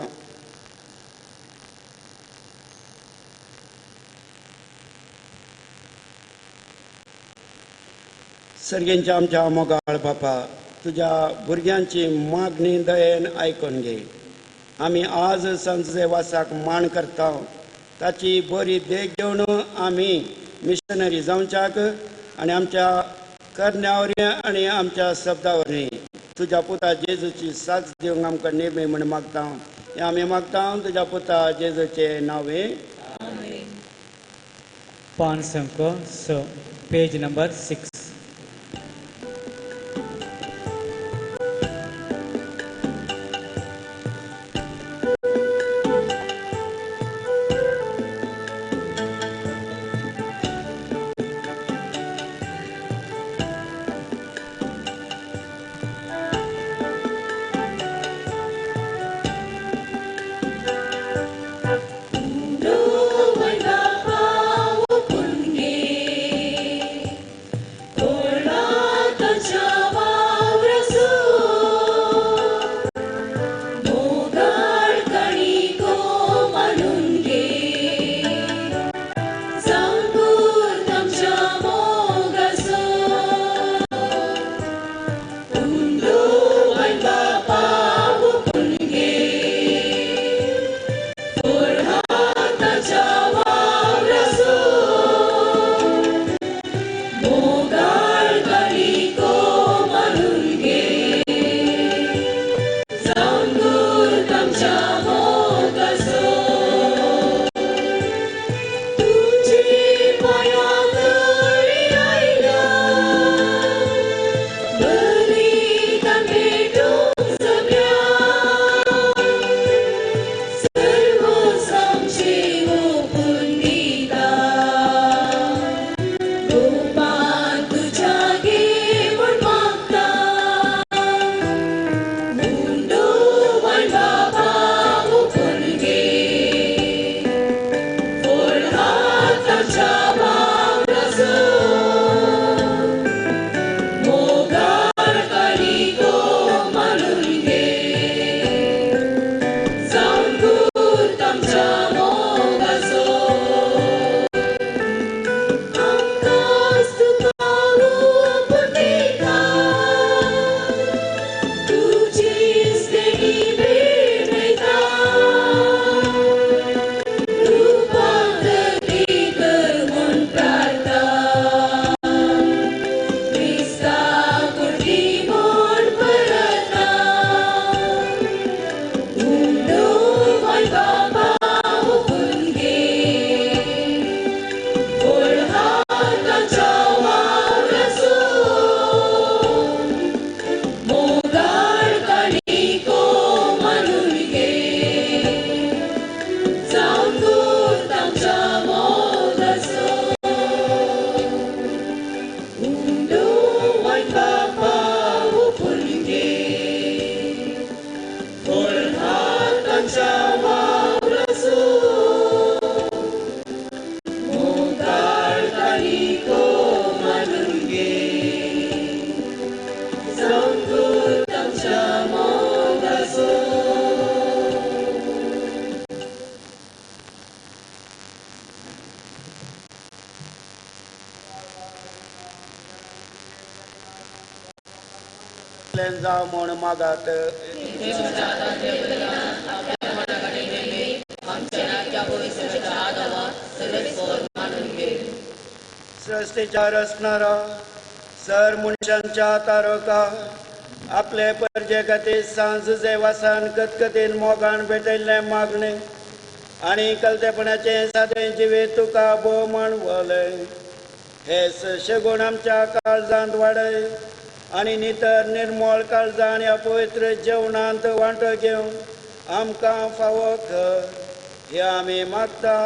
सर्गेंच्या आमच्या मोगाळ बापा, तुज्या भुरग्यांची मागणी दयेन आयकून घे. आमी आज सांजे वासाक मान करता ताची बरी देख घेवन आमी मिशनरी जावच्याक आनी आमच्या करण्या वरवीं आनी आमच्या शब्दा वरवीं तुज्या पुता जेजूची साक्ष दिवंक आमकां नेमी म्हूण मागता. हें आमी मागता तुज्या पुता जेजूचें नांवे. पान संक स, पेज नंबर 6. तुमच्या मोग आसूं. जावं म्हूण मागात. सृश्टीच्या रचणारा सर मनशांच्या तारका आपले परजे खातीर सांज वासान कतकतीन मोगान भेटयल्लें मागणें आनी कलतेपणाचें सादें जिवीत तुका भोव मानवलें. हे शगुण आमच्या काळजांत वाडय आनी नितर निर्मळ काळजान ह्या पवित्र जेवणांत वांटो घेवन आमकां फावो कर. हे आमी मागता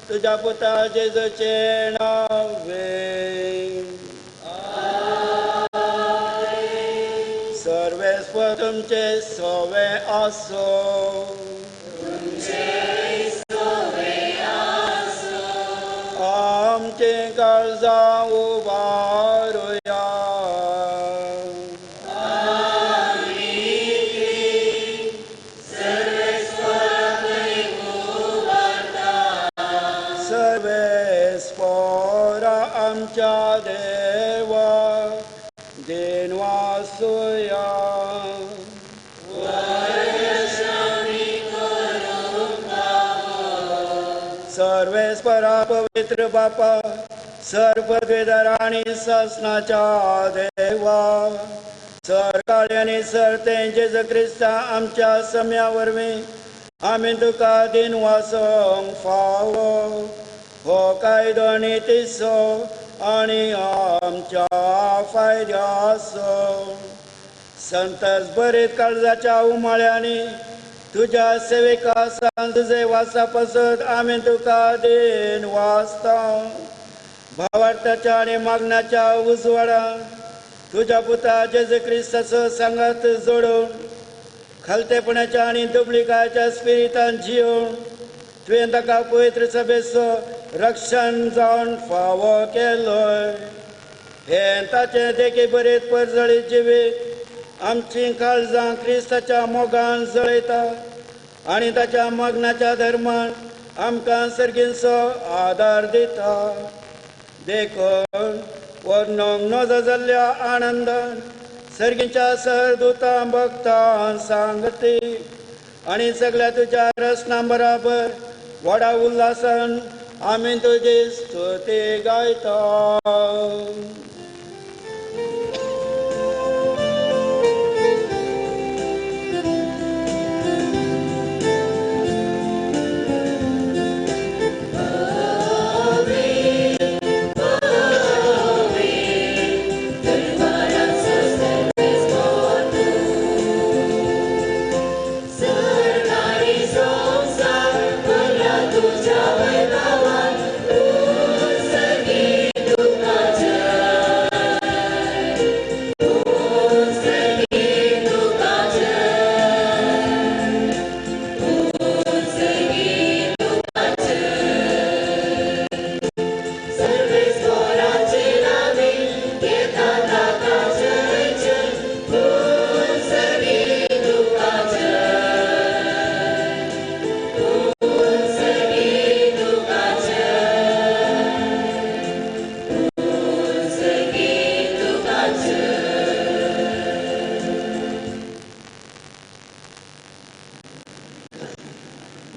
तुज्या पुता जेजूचें नांवे. सर्वेस्पर तुमचे सोवे आसो. आमचे काळजां उबारुया. सर्वेस्परा आमच्या देवा देनवासुया. सर्वेस्परा पवित्र बापा सर पदवेदार आनी सासनाच्या देवा सर काळी आनी सर तें जेजू क्रिस्ता आमच्या सम्या वरवीं आमी तुका दिनवासोंक फावो. हो कायदो आनी तिसो आनी आमच्या फायद्याचो. संतस बरीत काळजाच्या उमाळ्यांनी तुज्या सेविका सांजे वासा पासत आमी तुका then वाचता. भावार्थाच्या आनी मागण्याच्या उजवाडान तुज्या पुता जेजू क्रिस्ताचो सांगात जोडून खालतेपणाच्या आनी दुबळिकायच्या स्पिरितान जियोवन तुवें ताका पवित्र सभेचो रक्षण जावन फावो केलोय. हें ताचें देखी बरें परजळीत जिवीत आमची काळजां क्रिस्ताच्या मोगान जळयता आनी ताच्या मग्नाच्या धर्मान आमकां सर्गींचो आदार दिता. देखून वर्णूंक नजो जाल्ल्या आनंदान सर्गींच्या सरदूतां भक्तां सांगती आनी सगळ्या तुज्या रचना बराबर व्हडा उल्हासान आमी तुजी स्तुती गायता.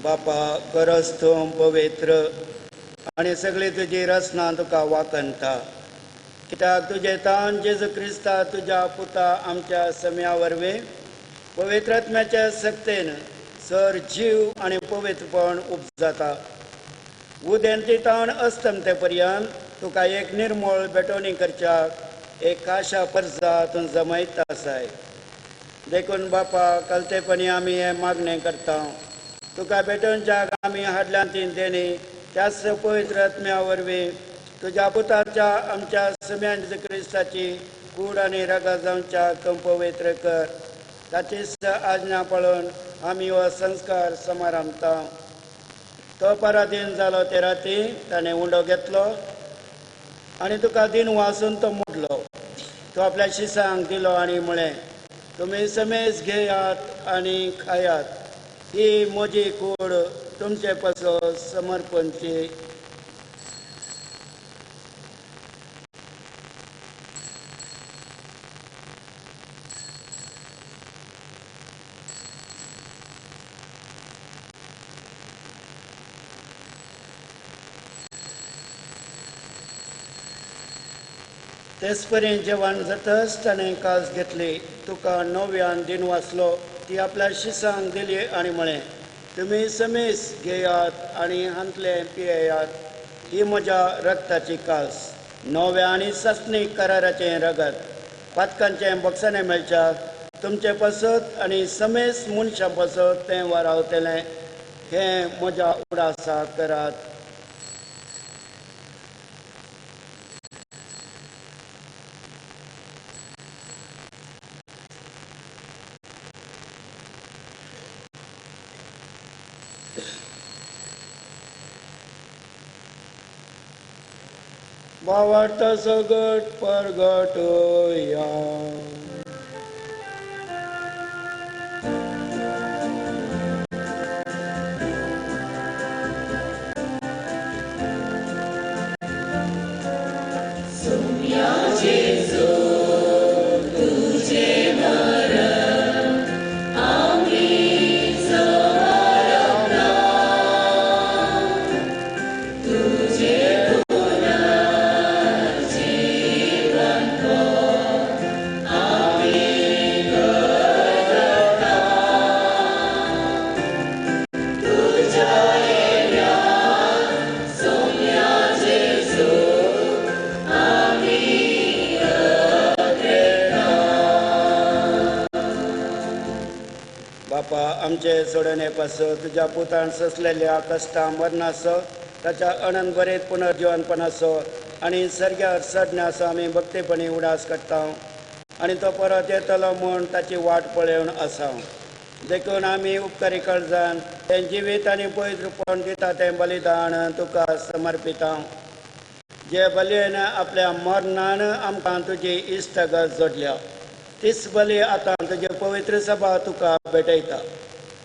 बापा करस तूं पवित्र आनी सगळी तुजी रचना तुका वाकनता. कित्याक तुजें तान जेजू क्रिस्ता तुज्या पुता आमच्या सम्या वरवीं पवित्र आत्म्याच्या सक्तेन सर जीव आनी पवित्रपण उपजाता. उदेंती ताण अस्तमते पर्यंत तुका एक निर्मळ भेटवणी करच्याक एक खाशा परजा तूं जमयत आसाय. देखून बापा कलतेपणी आमी हें मागणें करता. तुका भेटोवच्याक आमी हाडल्यान ती देणी त्याच पवित्र आत्म्या वरवीं तुज्या पुताच्या आमच्या सम्यान क्रिस्ताची कूड आनी रगत जावच्याक तूं पवित्र कर. ताचीच आज्ञा पळोवन आमी हो संस्कार समारंभता. तो पराधीन जालो ते राती ताणें उंडो घेतलो आनी तुका दिन वासून तो मोडलो. तो आपल्या शिसांक दिलो आनी म्हळें, तुमी समेज घेयात आनी खायात. ही म्हजी कूड तुमचे पासत समर्पणची. तेच परी जेवण जातच ताणें कास घेतली, तुका नव्यान दिन वाचलो, ती आपल्या शिसांक दिली आनी म्हळें, तुमी समेस घेयात आनी हांतलें पियेयात. ही म्हज्या रक्ताची कास, नव्या आनी सासणीक कराराचें रगत, पातकांचें बक्षाणें मेळच्या तुमचे पासत आनी समेस मनशां पासत तें वारावतलें. हें म्हज्या उडासाक करात. भावार्थ सगट परगटया. बापा आमचे सोडणे पासत तुज्या पुतान सोंसलेल्या कश्टां मरणाचो, ताच्या अनंत बरें पुनर्जिवनपणाचो आनी सर्ग्यार चडण्याचो आमी भक्तीपणी उडास काडटा आनी तो परत येतलो म्हूण ताची वाट पळोवन आसा. देखून आमी उपकारी काळजान तें जिवीत आनी पवित्रपण दिता तें बलिदान तुका समर्पिता, जे बलयेन आपल्या मरणान आमकां तुजी इश्टागत जोडल्या. तीच बली आतां तुजी पवित्र सभा तुका भेटयता.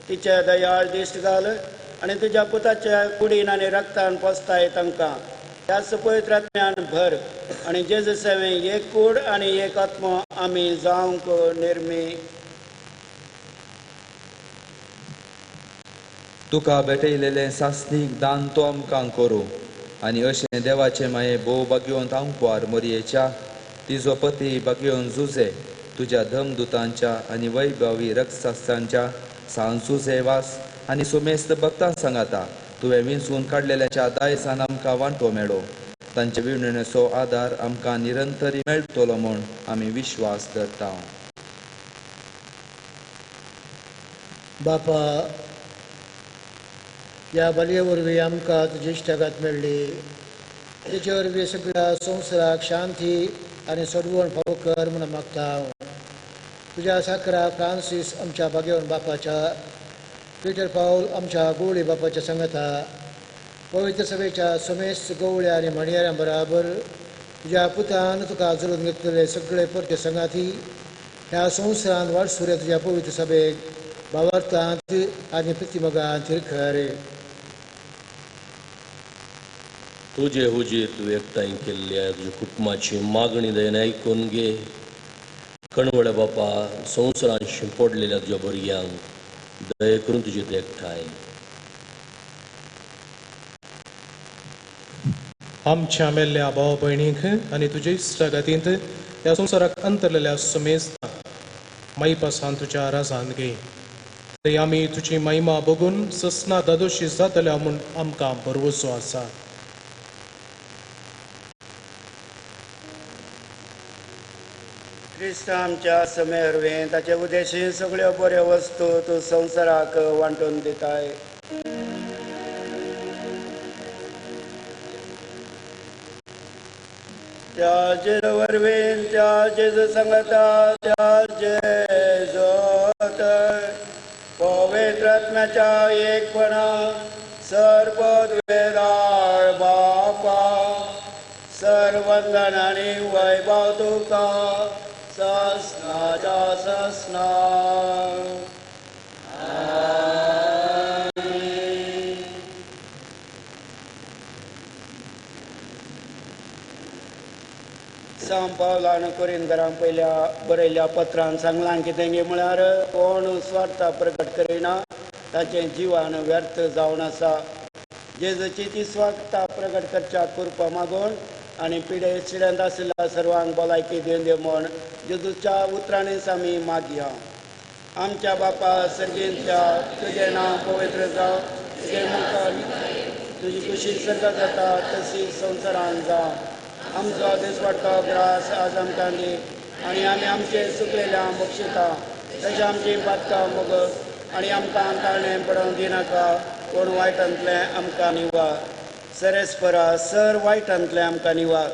तिचे दयाळ दिश्ट घाल आनी तुज्या पुताच्या कुडीन आनी रक्तान पोसताय तांकां त्याच पवित्र आत्म्यान भर आनी जेजू सेवे एक कूड आनी एक आत्मो आमी जावंक निर्मी. तुका भेटयलेलें सासणीक दान तो आमकां करूं आनी अशें देवाचें माये भोव भाग्यवंत आंकवार मोरयेच्या तिजो पती भाग्यवंत जुजे तुज्या धमदुतांच्या आनी वैभवी रक्षांच्या सांजुजे वास आनी सुमेस्त भक्तां सांगाता तुवें विंचून काडलेल्याच्या दायसान आमकां वांटो मेळो. तांचे विणणेचो आदार आमकां निरंतरी मेळटलो म्हूण आमी विश्वास धरता. बापा, ह्या बलये वरवीं आमकां तुजी इश्टागत मेळ्ळी. तिचे वरवीं सगळ्या संवसाराक शांती आनी सोडवण फावो कर म्हूण मागता हांव. तुज्या साकरा फ्रांसीस आमच्या भाग्यवन बापाच्या, पिटर पावल आमच्या गवळी बापाच्या सांगाता, पवित्र सभेच्या समेस्त गवळ्या आनी म्हणयाऱ्यां बराबर तुज्या पुतान तुका जुळून घेतलेले सगळे परते सांगाती ह्या संवसारांत वाटसुरे तुज्या पवित्र सभेक भावार्थांत आनी प्रतिमगांत थिरखर. तुजे हुजीर तूं एकठांय केल्ल्या तुज्या कुटुंबाची मागणी दयेन आयकून घे. कणवळे बापा, संवसारांत शिंपडलेल्या तुज्या भुरग्यांक दया करून तुजी एकठांय. आमच्या मेल्ल्या भाव भयणींक आनी तुजे इश्टागतींत ह्या संवसाराक अंतरलेल्या समेस्तांक माईपासान तुज्या राजान घे. थंय आमी तुजी महिमा बघून ससना दादोशी जातल्या म्हूण आमकां भरवसो आसा. क्रिस्त आमच्या समय वरवीं ताचे उद्देशी सगळ्यो बऱ्यो वस्तू तूं संवसाराक वांटून दिताय. त्या जेजू वरवीं, त्या जेजू सांगता, त्या जेजूत पवित्र आत्म्याच्या एकपणा सर्वद्वेदाळ बापा सर्वंदन आनी वैभव तुका ससनाच्या सस. ससनाक. आमेन. सांव पावलान कोरिंदरां पयल्या बरयल्ल्या पत्रान सांगलां कितें गे म्हळ्यार कोण स्वार्थ प्रकट करिना ताचें जिवन व्यर्थ जावन आसा. जेजूची ती स्वार्था प्रकट करच्या कृपा मागून आनी पिडे शिड्यांत आशिल्ल्या सर्वांक भलायकी दिवन दी म्हूण जेजूच्या उतरांनीच आमी मागया. आमच्या बापा सर्गेंतल्या, तुजें नांव पवित्र जावं, तुजें मुखार तुजी कुशी सर्गात जाता तशी संवसारांत जावं. आमचो दिसवाडतो ग्रास आज आमकां दी आनी आमी आमचे सुकलेल्या बक्षिता तशें आमची पातकां मोगस आनी आमकां ताळणें पडोवंक दिनाका, कोण वायटांतलें आमकां निवार. सरेस्परा सर वायटांतलें आमकां निवार.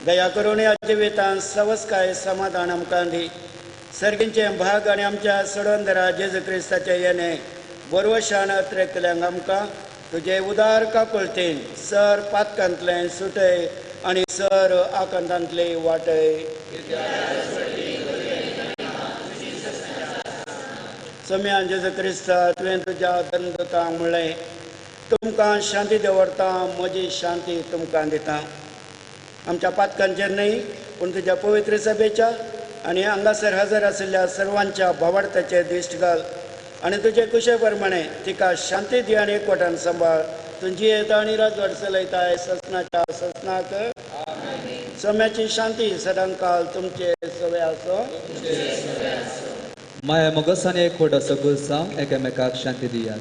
दया करून ह्या जिवितांत सवस्काय समाधान आमकां दी. सर्गींचें भाग आनी आमच्या सडंदरा जेजू क्रिस्ताचें येणें बरवशान अत्रेकल्यांक आमकां तुजे उदार काकुळटेन सर पातकांतलें सुटय आनी सर आकांतांतले वाटय. सोम्यान जेजू क्रिस्ता तुवें तुज्या धर्मदूतांक म्हणलें, तुमकां शांती दवरता, म्हजी शांती तुमकां दिता. आमच्या पातकांचेर न्हय पूण तुज्या पवित्र सभेच्या आनी हांगासर हजर आशिल्ल्या सर्वांच्या भावार्थाचेर दिश्ट घाल आनी तुजे कुशे प्रमाणे तिका शांती दी आनी एकवटान सांबाळ. तूं जियेता आनी राजवट चलयताय ससनाच्या ससनाक. सोम्याची शांती सदांकाल तुमचे सवे आसो. माया मोगस आनी एकवट असो गुरसांव एकामेकाक शांती दियात.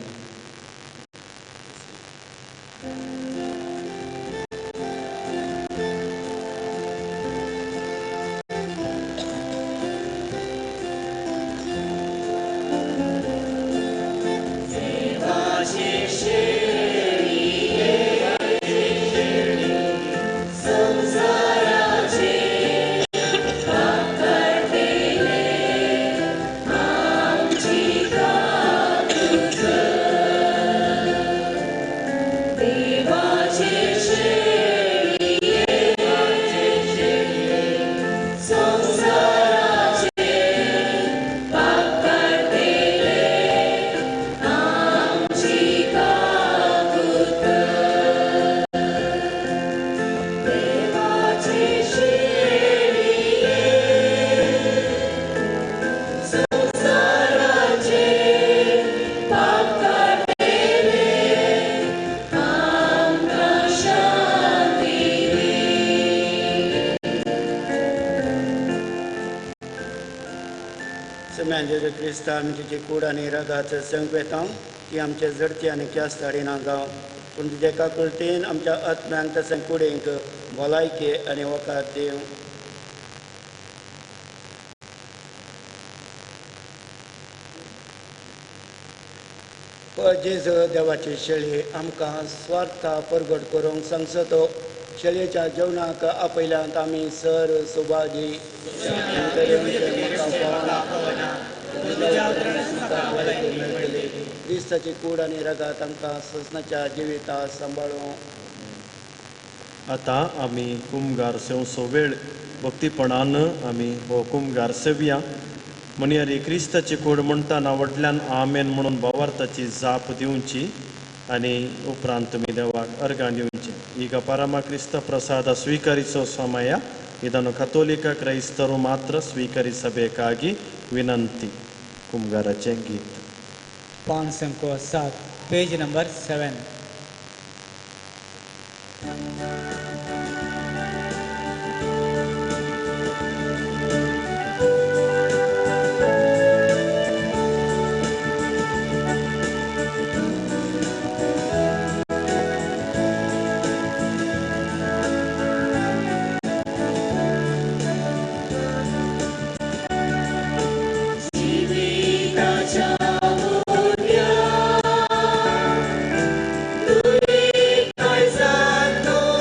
जेजू क्रिस्तान तुजी कूड आनी रगाच संक वेता ती आमचे जडती आनी ख्यास्त हाडिना जावं, पूण तुजे काकुळटेन आमच्या आत्म्यांक तशें कुडींक भलायकी आनी वखद दिवं. जेजू देवाची शेळी आमकां स्वार्था परगट करूंक सांगसतो. शेळयेच्या जेवणाक आपयल्यांत आमी सर सुभागी. क्रिस्ताची कूड आनी रगात आमकां ससनाच्या जिविता सांबाळूं. आतां आमी कुमगार सेवचो वेळ भक्तीपणान आमी हो कुमगार सेवया. म्हणयारी क्रिस्ताची कूड म्हणटाना व्हडल्यान आमेन म्हणून भावार्थाची जाप दिवची आनी उपरांत तुमी देवाक अर्गां दिवची. ಈಗ ಪರಮ ಕ್ರಿಸ್ತ ಪ್ರಸಾದ ಸ್ವೀಕರಿಸೋ ಸಮಯ. ಇದನ್ನು ಕಥೋಲಿಕ ಕ್ರೈಸ್ತರು ಮಾತ್ರ ಸ್ವೀಕರಿಸಬೇಕಾಗಿ ವಿನಂತಿ. ಕುಮ್ಗಾರಾचें गीत 507, पेज नंबर 7. जिविताच्या उद्या तुरी काय जातो.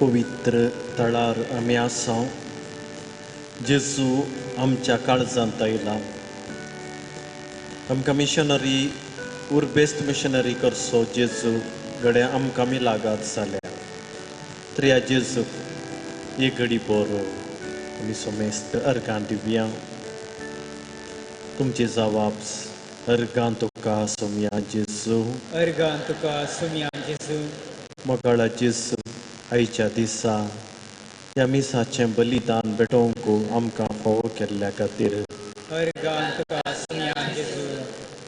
पवित्र तळार आमी आसा. जेजू आमच्या काळजांत आयला. आमकां मिशनरी उर्बेस्त मिशनरी करचो जेजू घडये आमकां मिलागात जाल्या. तर ह्या जेजूक एक घडी बरो आमी सोमेस्त अर्गां दिवया. तुमची जवाब अर्गां तुका सोमया जेजू. अर्गां तुका सोमया जेजू. मोगाळा जेजू, आयच्या दिसा ह्या मिसाचें बलिदान भेटोवंक आमकां फावो केल्ल्या खातीर अर्गां तुका सोमया जेजू.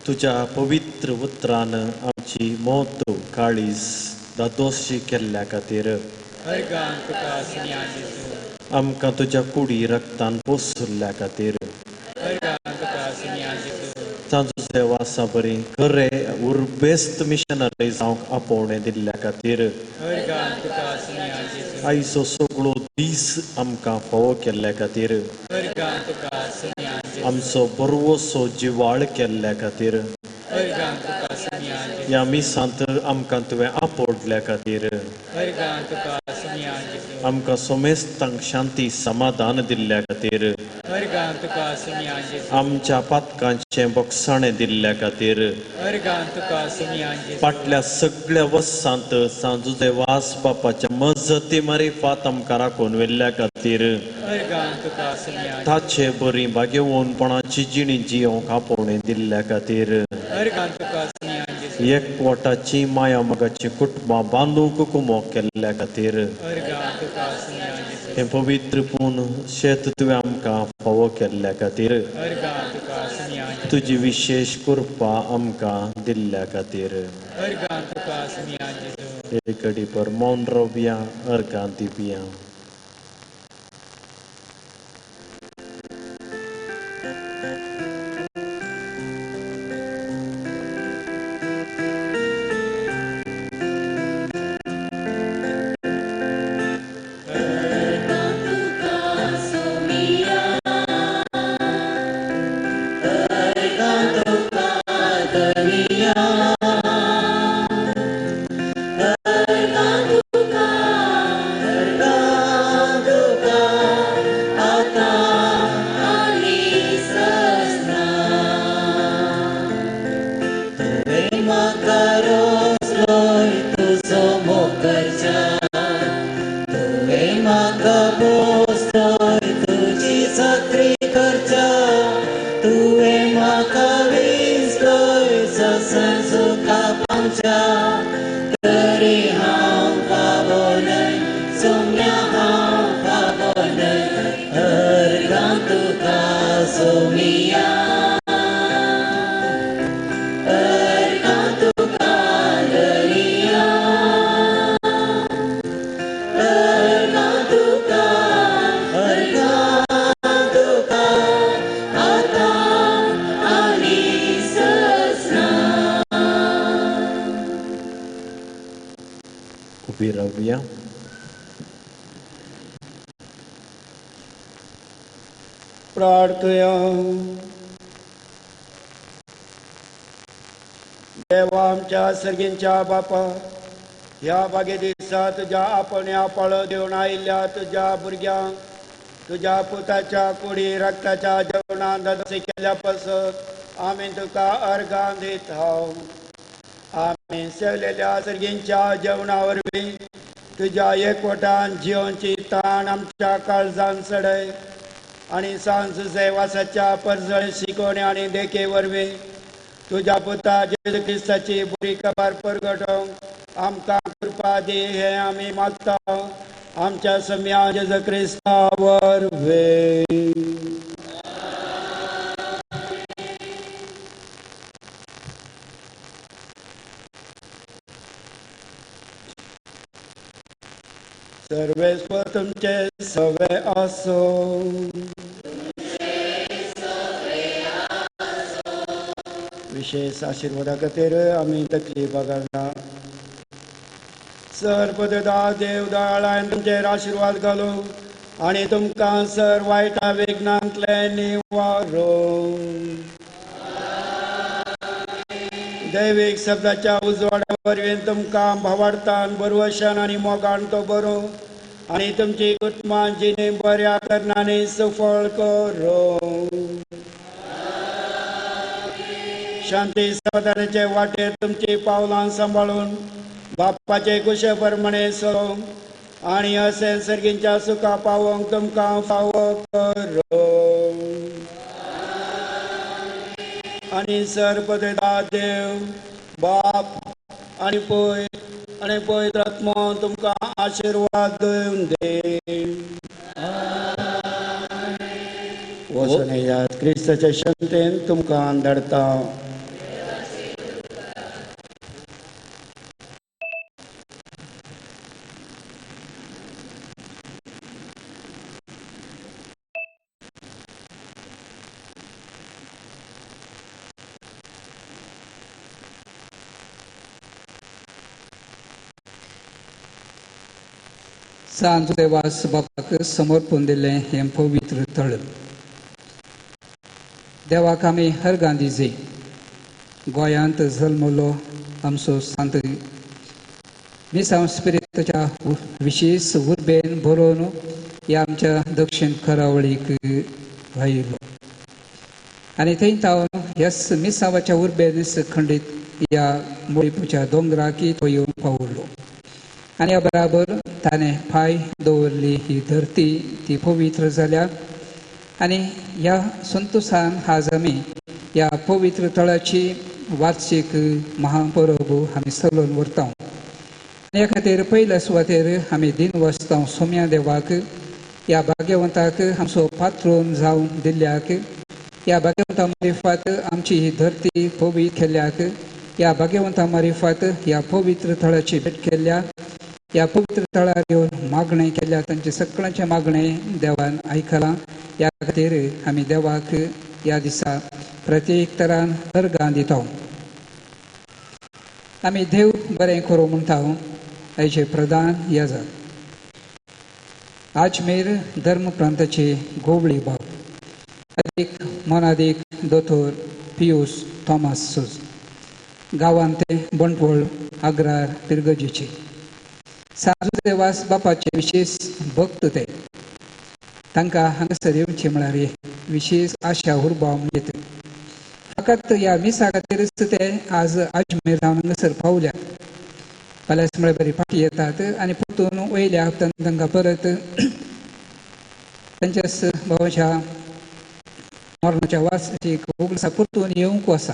तुज्या पवित्र उतरान आमची मोत काळीज दादोशी केल्ल्या खातीर अर्गां तुका सोमया जेजू. आमकां तुज्या कुडी रक्तान पोसुल्ल्या खातीर अर्गां तुका सोमया जेजू. तांचो देवासा बरी खरे उर्बेस्त मिशनरी जावंक आपोवणें दिल्ल्या खातीर अर्गां तुका सोमया जेजू. आयचो सगळो दीस आमकां फावो केल्ल्या खातीर अर्गां तुका सोमया जेजू. आमचो बरवसो जिवाळ केल्ल्या खातीर अर्गां तुका सोमया जेजू. ह्या मिसांत आमकां तुवें आपोडल्या खातीर अर्गां तुका सोमया जेजू. आमकां सोमेस्तांक शांती समाधान दिल्ल्या खातीर अर्गां तुका सोमया जेजू. आमच्या पातकांचें बोगसाणें दिल्ल्या खातीर अर्गां तुका सोमया जेजू. फाटल्या सगळ्या वर्सांत सांजुजे वास बापाच्या मजती मारिफात आमकां राखून व्हेल्ल्या खातीर अर्गां तुका सोमया जेजू. ताचे बरी भाग्यवनपणाची जिणी जियोंक आपोवणें दिल्ल्या खातीर अर्गां तुका सोमया जेजू. एकवटाची माया मोगाची कुटुंबां बांदूंक कुमोक केल्ल्या खातीर अर्गां तुका सोमया जेजू. हें पवित्र पूण शेत तुवें आमकां फावो केल्ल्या खातीर अर्गां तुका सोमया जेजू. तुजी विशेश कृपा आमकां दिल्ल्या खातीर अर्गां तुका सोमया जेजू. एक घडी पर मौन रावया, अर्गां दिवया. अर्गां तुका सोमया, अर्गां तुका धनिया, अर्गां तुका, अर्गां तुका आतां आनी सजना. तुवें म्हाका रोजलोय तुजो मोग करच्या, तुवें म्हाका पोसलोय तुजी चाकरी करच्या, तुवें म्हाका विंचलोय ससन सुखा पावच्या, तरी हांव फावो न्हय सोम्या, हांव फावो न्हय अर्गां तुका सोमिया, अर्गां तुका धनिया, अर्गां तुका, अर्गां तुका आतां आनी सजना. उबी रावया. प्रार्थया. देवा आमच्या सर्गींच्या बापा, ह्या बागे दिसा तुज्या आपण पाळो दिवन आयिल्ल्या तुज्या भुरग्यांक तुज्या पुताच्या कुडी रक्ताच्या जेवणान दादोसी केल्ल्या पासत आमी तुका अर्गां दिता. आमी सेवलेल्या सर्गींच्या जेवणा वरवीं तुज्या एकवटान जिवनची ताण आमच्या काळजान चडय आनी सांज वासाच्या परजळ शिकवणे आनी देखे वरवीं तुज्या पुता जेजू क्रिस्ताची बरी खबर परगटोवंक आमकां कृपा दी हें आमी मागता आमच्या सम्या जेजू क्रिस्ता वरवीं. सर्वेस्पर तुमचे सवे आसो. विशेष आशीर्वादा खातीर आमी तकली बागाना. सर पददा देव दयाळान तुमचेर आशिर्वाद घालूं आनी तुमकां सर वायटा विघ्नांतले निवारो. दैवीक शब्दाच्या उजवाडा वरवीं तुमकां भावार्थान बरवशान आनी मोगान तो बरो आनी तुमची कुटुंबां जिणे बऱ्या करणांनी सुफळ करूं. शांती समाधानाचे वाटेर तुमची पावलां सांबाळून बापाचे कुशे प्रमाणे सरोंक आनी अशें सर्गींच्या सुखा पावोवंक तुमकां फावो करूं. आनी सर्वदेदा देव बाप आनी पय आनी पवित्र आत्मो तुमकां आशिर्वाद दिवन दे. वचून येयात, क्रिस्ताच्या शांतेन तुमकां धाडटा. सांत देवास बापाक समर्पण दिलें हें पवित्र थळ. देवाक आमी हर गांधीजी गोंयांत जल्मलो आमचो सांत मिसांव स्पिरिताच्या विशेश उर्बेन बरोवन ह्या आमच्या दक्षिण करावळीक आयलो आनी थंय तावन ह्याच मिसांवाच्या उर्बेन खंडीत ह्या मुळीपूच्या दोंगराकी तो येवन पावलो आनी ह्या बराबर ताणें पांय दवरली ही धरती ती पवित्र जाल्या. आनी ह्या संतोसान आज आमी ह्या पवित्र थळाची वार्षिक महापरब आमी चलोवन व्हरता. आनी ह्या खातीर पयल्या सुवातेर आमी दिन वचता सोम्या देवाक, ह्या भाग्यवंताक आमचो पात्रोन जावन दिल्ल्याक, ह्या भाग्यवंता मारिफात आमची ही धरती पवित्र केल्ल्याक, ह्या भाग्यवंता मारिफात ह्या पवित्र थळाची भेट केल्ल्या, ह्या पवित्र थळार येवन मागणें केल्या, तांचें सगळ्यांचें मागणें देवान आयकलां. ह्या खातीर आमी देवाक ह्या दिसा प्रत्येक तरान अर्गां दिता. आमी देव बरें करूं म्हणटा. आयचे प्रधान याजक आजमेर धर्म प्रांताचे गोवळी बाब अदीक मोनादीक दोतोर पियूस थॉमस सुज, गांवांत ते बंटवळ आग्रार पिरगजेचे साजू देवास बापाचे विशेष भक्त ते. तांकां हांगासर येवचें म्हळ्यार विशेष आशा उर्बा म्हणटा. फकत ह्या मिसा खातीरच ते आज आजमेर जावन हांगासर पावल्या. फाल्यां म्हळ्यार बरी फाटी येतात आनी परतून वयल्या हप्त्यान तांकां परत तांच्याच भावाच्या मरणाच्या वासाची उगडसा परतून येवंक आसा.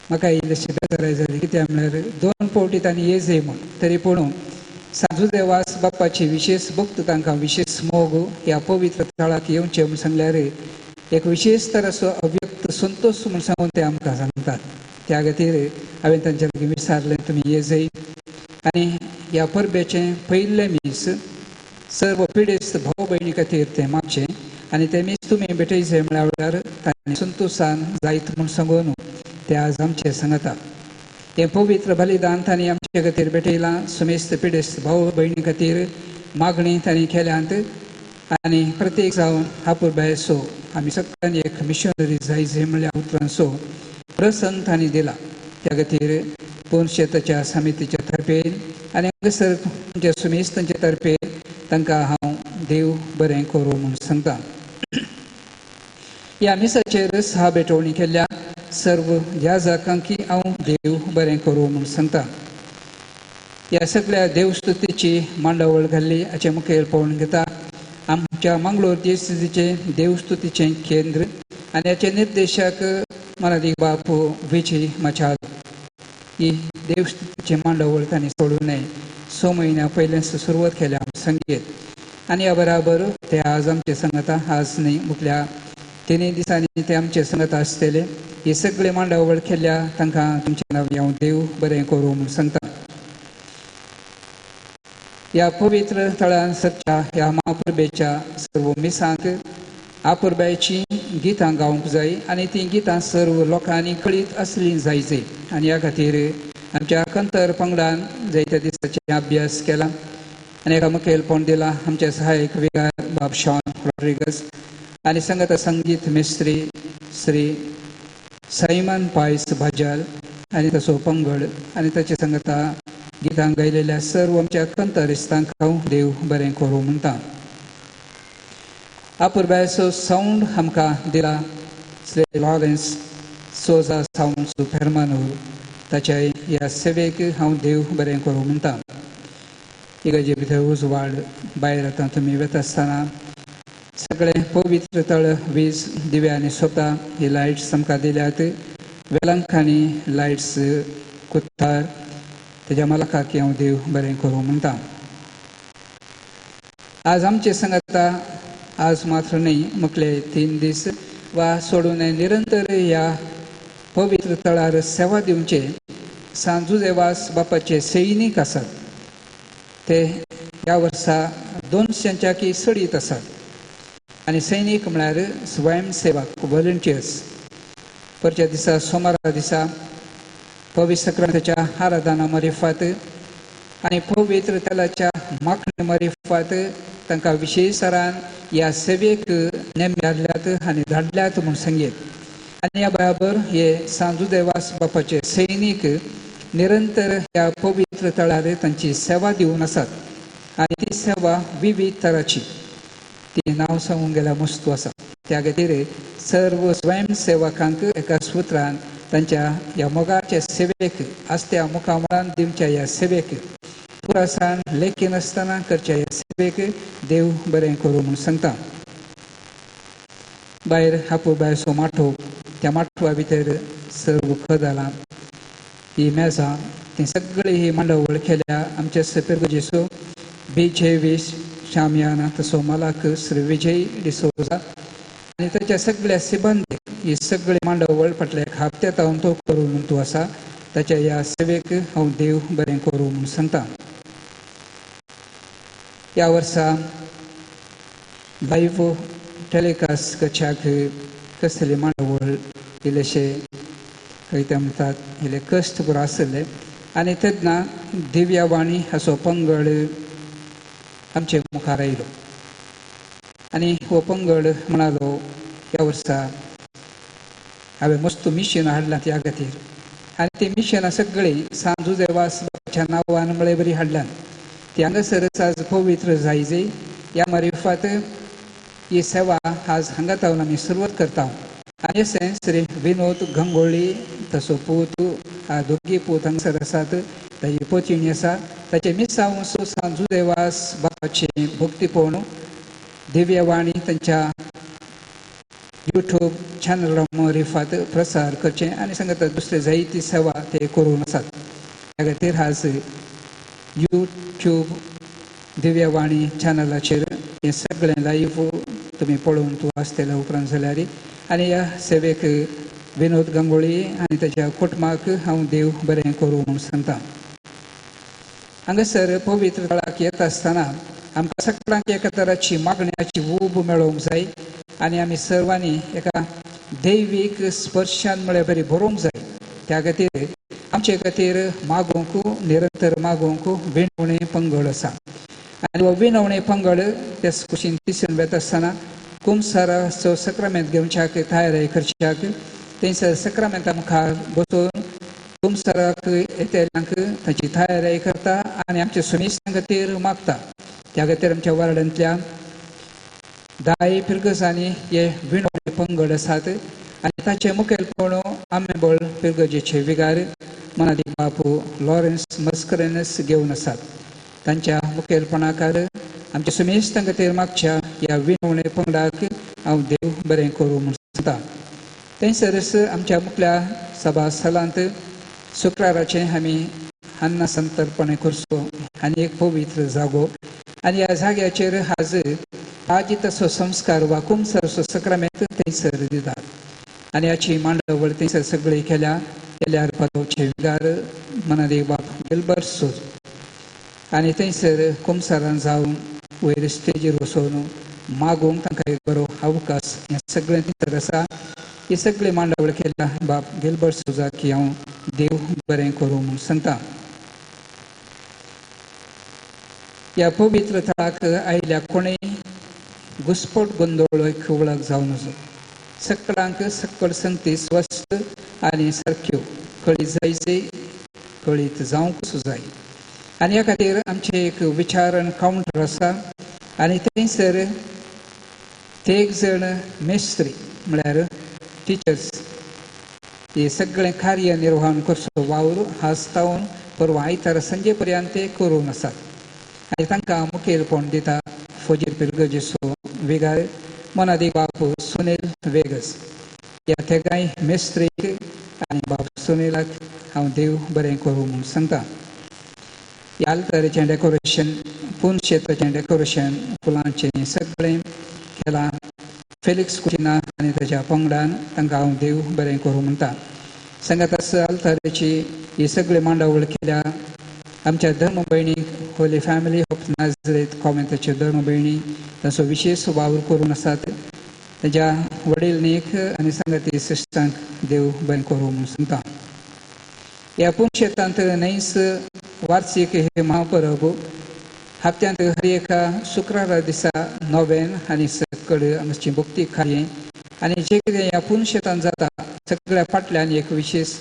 म्हाका इल्लेशें बेजाराय जाली, कित्याक म्हळ्यार दोन फावटी तांणी येजय म्हूण, तरी पूण साजू देवास बाप्पाची विशेष भक्त तांकां विशेष मोग ह्या पवित्र थळाक येवचें म्हूण सांगल्यार एक विशेष तराचो अव्यक्त संतोश म्हूण सांगून ते आमकां सांगतात. त्या खातीर हांवें तांच्या लागीं विचारलें तुमी येजय आनी ह्या परबेचें पयलें मीस सर्व पिडेस्त भाव भयणी खातीर तें मागचें आनी तें मीस तुमी भेटयचें म्हळ्या वेळार तांणी संतोशान जायत म्हूण सांगून ते आज आमचें सांगता. हें पवित्र बलिदान तांणी आमचे खातीर भेटयलां. सुमेस्त पिडेस्त भाव भयणी खातीर मागणी तांणी केल्यांत आनी प्रत्येक जावन आपुरबायेचो आमी सगळ्यांनी एक मिशनरी जायजे म्हणल्या उतरांचो प्रसन्न तांणी दिला. त्या खातीर पोनशेताच्या समितीच्या तर्फे आनी हांगासर तुमच्या सुमेस्तांच्या तर्फे तांकां हांव देव बरें करूं म्हूण सांगता. ह्या मिसाचेर सहा भेटवणी केल्ल्या सर्व ह्या जाकांकी हांव देव बरें करूं म्हूण सांगता. ह्या सगळ्या देवस्तुतीची मांडावळ घाल्ली हाचें मुखेल पळोवन घेता आमच्या मंगळूर देवस्तुतीचें देवस्तुतीचें केंद्र आनी हाचे निर्देशक मनादीक बापू विजय मचाद. ही देवस्तुतीची मांडावळ तांणी सोडूं नये 6 म्हयन्या पयल्यान सुरवात केल्या संगीत आनी ह्या बराबर ते आज आमचे सांगता. आज न्ही मुखल्या 3 दिसांनी ते आमचे सांगता आसतले. हे सगळे मांडावळ केल्ल्या तांकां तुमचें नांव हांव देव बरें करूं म्हूण सांगता. ह्या पवित्र थळान सरच्या ह्या महापुरबेच्या सर्व मिसांक आपुरबायेचीं गितां गावंक जाय आनी तीं गितां सर्व लोकांनी कळीत आसलीं जायचे. आनी ह्या खातीर आमच्या कंतर पंगडान जायत्या दिसाचें अभ्यास केला आनी एका मुखेलपण दिलां आमच्या सहायक विगार बाब शॉन रॉड्रिगस आनी संगत संगीत मिस्त्री श्री सायमन पायस भाजाल आनी ताचो पंगड आनी ताचे संगता गितां गायलेल्या सर्व आमच्या कंतारिस्तांक हांव देव बरें करूं म्हणटा. अपुरबायेचो सावंड आमकां दिला श्री लॉरेन्स सोजा सावंड फेर्मानूर, ताच्या ह्या सेवेक हांव देव बरें करूं म्हणटा. इगर्जे भितर उजवाड भायर आतां तुमी वता आसतना सगळें पवित्र तळ वीज दिव्यांनी सोबता. ही लायट्स आमकां दिल्यात वेलंकांनी लायट्स कुत्तार, तेज्या मालकाक हांव देव बरें करूं म्हणटा. आज आमचे संगता आज मात्र न्हय मुखले 3 दीस वा सोडून निरंतर ह्या पवित्र तळार सेवा दिवचे सांजुदेवास बापाचे सैनीक आसात. ते ह्या वर्सा 200च्या की सडीत आसात आनी सैनीक म्हळ्यार स्वयंसेवक व्हॉलंटियर्स. परच्या दिसा सोमारा दिसा पवित्र सक्रांताच्या आराधना मारिफात आनी पवित्र तेलाच्या माखणे मारिफात तांकां विशेश ह्या सेवेक नेम हाडल्यात आनी धाडल्यात म्हूण सांगीत. आनी ह्या बराबर हे सांजुदेवास बापाचे सैनीक निरंतर ह्या पवित्र तळार तांची सेवा दिवन आसात आनी ती सेवा विविध तराची ती नांव सांगूंक गेल्यार मस्तू आसा. त्या खातीर सर्व स्वयंसेवकांक एका सुत्रान तांच्या ह्या मोगाच्या सेवेक आसत्या मुखामळान दिवच्या ह्या सेवेक पुरासान लेखी नासतना करच्या ह्या सेवेक देव बरें करूं म्हूण सांगता. भायर आपुरबायचो माठो, त्या माठवा भितर सर्व खदालां ही मेजां ती सगळी ही मांडावळ केल्या आमच्या सपेरगजेचो बी जे वीस शामियाना तसो मालक श्री विजय डिसोजा आनी ताच्या सगळ्या सिबंदीक ही सगळी मांडावळ फाटल्या एक हप्त्यांत हांव तो करूं म्हूण तूं आसा. ताच्या ह्या सेवेक हांव देव बरें करूं म्हूण सांगता. ह्या वर्सा लायव्ह टेलिकास्ट करच्याक कसली मांडावळ इल्लेशे कितें म्हणटात इल्ले कश्ट पुरो आसले आनी तेन्ना दिव्यावाणी हाचो पंगड आमचे मुखार आयलो आनी हो पंगड म्हणालो ह्या वर्सा हांवें मस्त मिशन हाडलां त्या खातीर आनी ती मिशनां सगळीं सांजुदेवास बाबाच्या नांवान म्हळ्ळे बरी हाडल्यात. ती हांगासरच आज पवित्र जायजे ह्या मारिफात ही सेवा आज हांगा तावन आमी सुरवात करता. आनी अशें श्री विनोद गंगोळी तसो पूत दोगी पूत हांगासर आसात, ताजी पोचिणी आसा, ताचे मिसांव सांजुदेवास बापाचे भक्तीपण दिव्यवाणी तांच्या यूट्यूब चॅनल मारिफात प्रसार करचें आनी सांगता दुसरे जायती सेवा ते करून आसात. त्या खातीर आज यूट्यूब दिव्यवाणी चॅनलाचेर हें सगळें लायव्ह तुमी पळोवन तूं आसतले उपरांत जाल्यार आनी ह्या सेवेक विनोद गंगोळी आनी ताच्या कुटुंबाक हांव देव बरें करूं म्हूण सांगता. हांगासर पवित्र तळाक येता आसतना आमकां सगळ्यांक एका तराची मागण्याची ऊब मेळोवंक जाय आनी आमी सर्वांनी एका दैवीक स्पर्शान म्हळ्यार बरी बरोवंक जाय. त्या खातीर आमचे खातीर मागोवंक निरंतर मागोवंक विनवणे पंगड आसा आनी हो विनवणे पंगड त्या कुशीन तिसून वता आसतना कुमसाराचो सक्रामेंत घेवच्याक तयारी करच्याक थंयसर सक्रामेंता मुखार बसून कुमसाराक येतल्यांक तांची तयारी करता आनी आमच्या सुमेस्तां खातीर मागता. त्या खातीर आमच्या वार्डांतल्या 10 पिरगजांनी हे विनवणे पंगड आसात आनी ताचें मुखेलपण आंबेबळ पिरगजेचे विगार मनादी बापू लॉरेन्स मस्करेनस घेवन आसात. तांच्या मुखेलपणाकार आमच्या सुमेस्तां खातीर मागच्या ह्या विनवणे पंगडाक हांव देव बरें करूं म्हूण सांगता. थंयसरच आमच्या मुखल्या सभा स्थलांत शुक्राराचें आमी अन्ना संतर्पण करचो आनी एक पवित्र जागो आनी ह्या जाग्याचेर आज आजी तसो संस्कार वा कुमसरचो सक्रामेंत थंयसर दितात आनी हाची मांडावळ थंयसर सगळी केल्या केल्यार पादोवचे विगार मनादेव बाप गिलबर्ट सोज आनी थंयसर कुमसारान जावन वयर स्टेजीर वचून मागूंक तांकां एक बरो अवकाश हें सगळें थंयसर आसा. ही सगळी मांडावळ केल्या बाप गिलबर्ट सोजाक की हांव देव बरें करूं म्हूण सांगता. ह्या पवित्र थळाक आयिल्ल्या कोणेय घुस्पट गोंदळ वळख जावन नजो. सगळ्यांक सकळ संगती स्वस्थ आनी सारक्यो कळीत जायचे कळीत जावंकूच जाय. आनी ह्या खातीर आमचें एक विचारण कावंटर आसा आनी थंयसर तेग जण मेस्त्री म्हळ्यार टिचर्स हे सगळें कार्य निर्वहण करचो वावर हाजतावन परवां आयतारा सांजे पर्यंत ते करून आसात आनी तांकां मुखेलपण दिता फौजीर पिरगजेचो विगार मोनादीक बाप सुनील वेगस. ह्या तेगाय मेस्त्रीक आनी बाप सुनीलाक हांव देव बरें करूं म्हूण सांगता. ह्या आल्ताराचें डेकोरेशन, पुनशेताचें डेकोरेशन, फुलांचें सगळें केलां फेलिक्स कुचिना आनी ताच्या पंगडान. तांकां हांव देव बरें करूं म्हणटा. सांगात आसा आल्ताराची ही सगळी मांडावळ केल्या आमच्या धर्म भयणीक, होली फॅमिली ऑफ नाजरेत कॉमेंताच्यो धर्म भयणी तांचो विशेश वावर करून आसात. ताच्या वडील नीक आनी सांगाती सिस्टांक देव बरें करूं म्हूण सांगता. ह्या पुनशेतांत न्हयच वार्षिक हे महापरब हप्त्यांत हर एका शुक्रारा दिसा नोवेन आनी सकड आमची भक्ती कार्य आनी जे कितें ह्या पुनशेतांत जाता सगळ्या फाटल्यान एक विशेश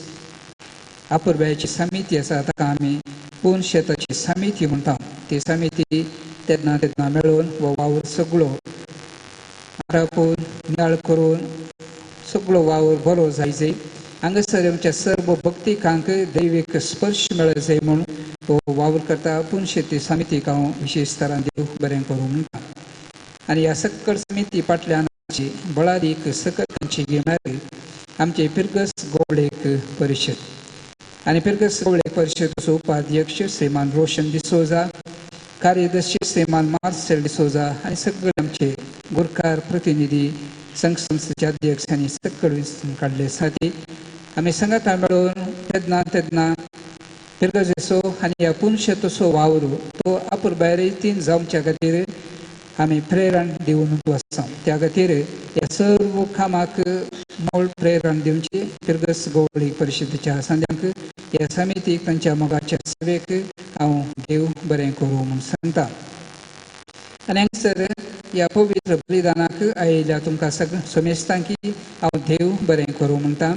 अपुरबायेची समिती आसा, ताका आमी पुनशेताची समिती म्हणटा. ती समिती तेन्ना तेन्ना मेळून हो वावर सगळो आरापून नियाळ करून सगळो वावर बरो जाय जाय, हांगासर आमच्या सर्व भक्तिकांक दैवीक स्पर्श मेळ जाय म्हूण हो वावर करता. पुनशेती समितीक हांव विशेश तरान देव बरें करूं म्हणटा. आनी ह्या सकल समिती फाटल्यान बळादीक सकतांची म्हळ्यार आमचे पिरगस गोवळेक परिशद आनी पिरगस गोवळेक परिशदेचो उपाध्यक्ष श्रीमान रोशन डिसोजा, कार्यदर्शी श्रीमान मार्सेल डिसोजा आनी सगळे आमचे गुरकार प्रतिनिधी, संघ संस्थेचे अध्यक्ष आनी सकळ काडले साथी आमी संगता मेळून तेन्ना तेन्ना पिरगजेचो आनी ह्या पुनशेतचो वावर तो अपुरबाय रितीन जावच्या खातीर आमी प्रेरण दिवन आसा. त्या खातीर ह्या सर्व कामाक मूळ प्रेरण दिवची पिरगस गोवळी परिशदेच्या सांद्यांक, ह्या समितीक, तांच्या मोगाच्या सेवेक हांव देव बरें करूं म्हूण सांगता. आनी हांगसर ह्या पवित्र बलिदानाक आयिल्ल्या तुमकां सग समेस्तांकी हांव देव बरें करूं म्हणटा.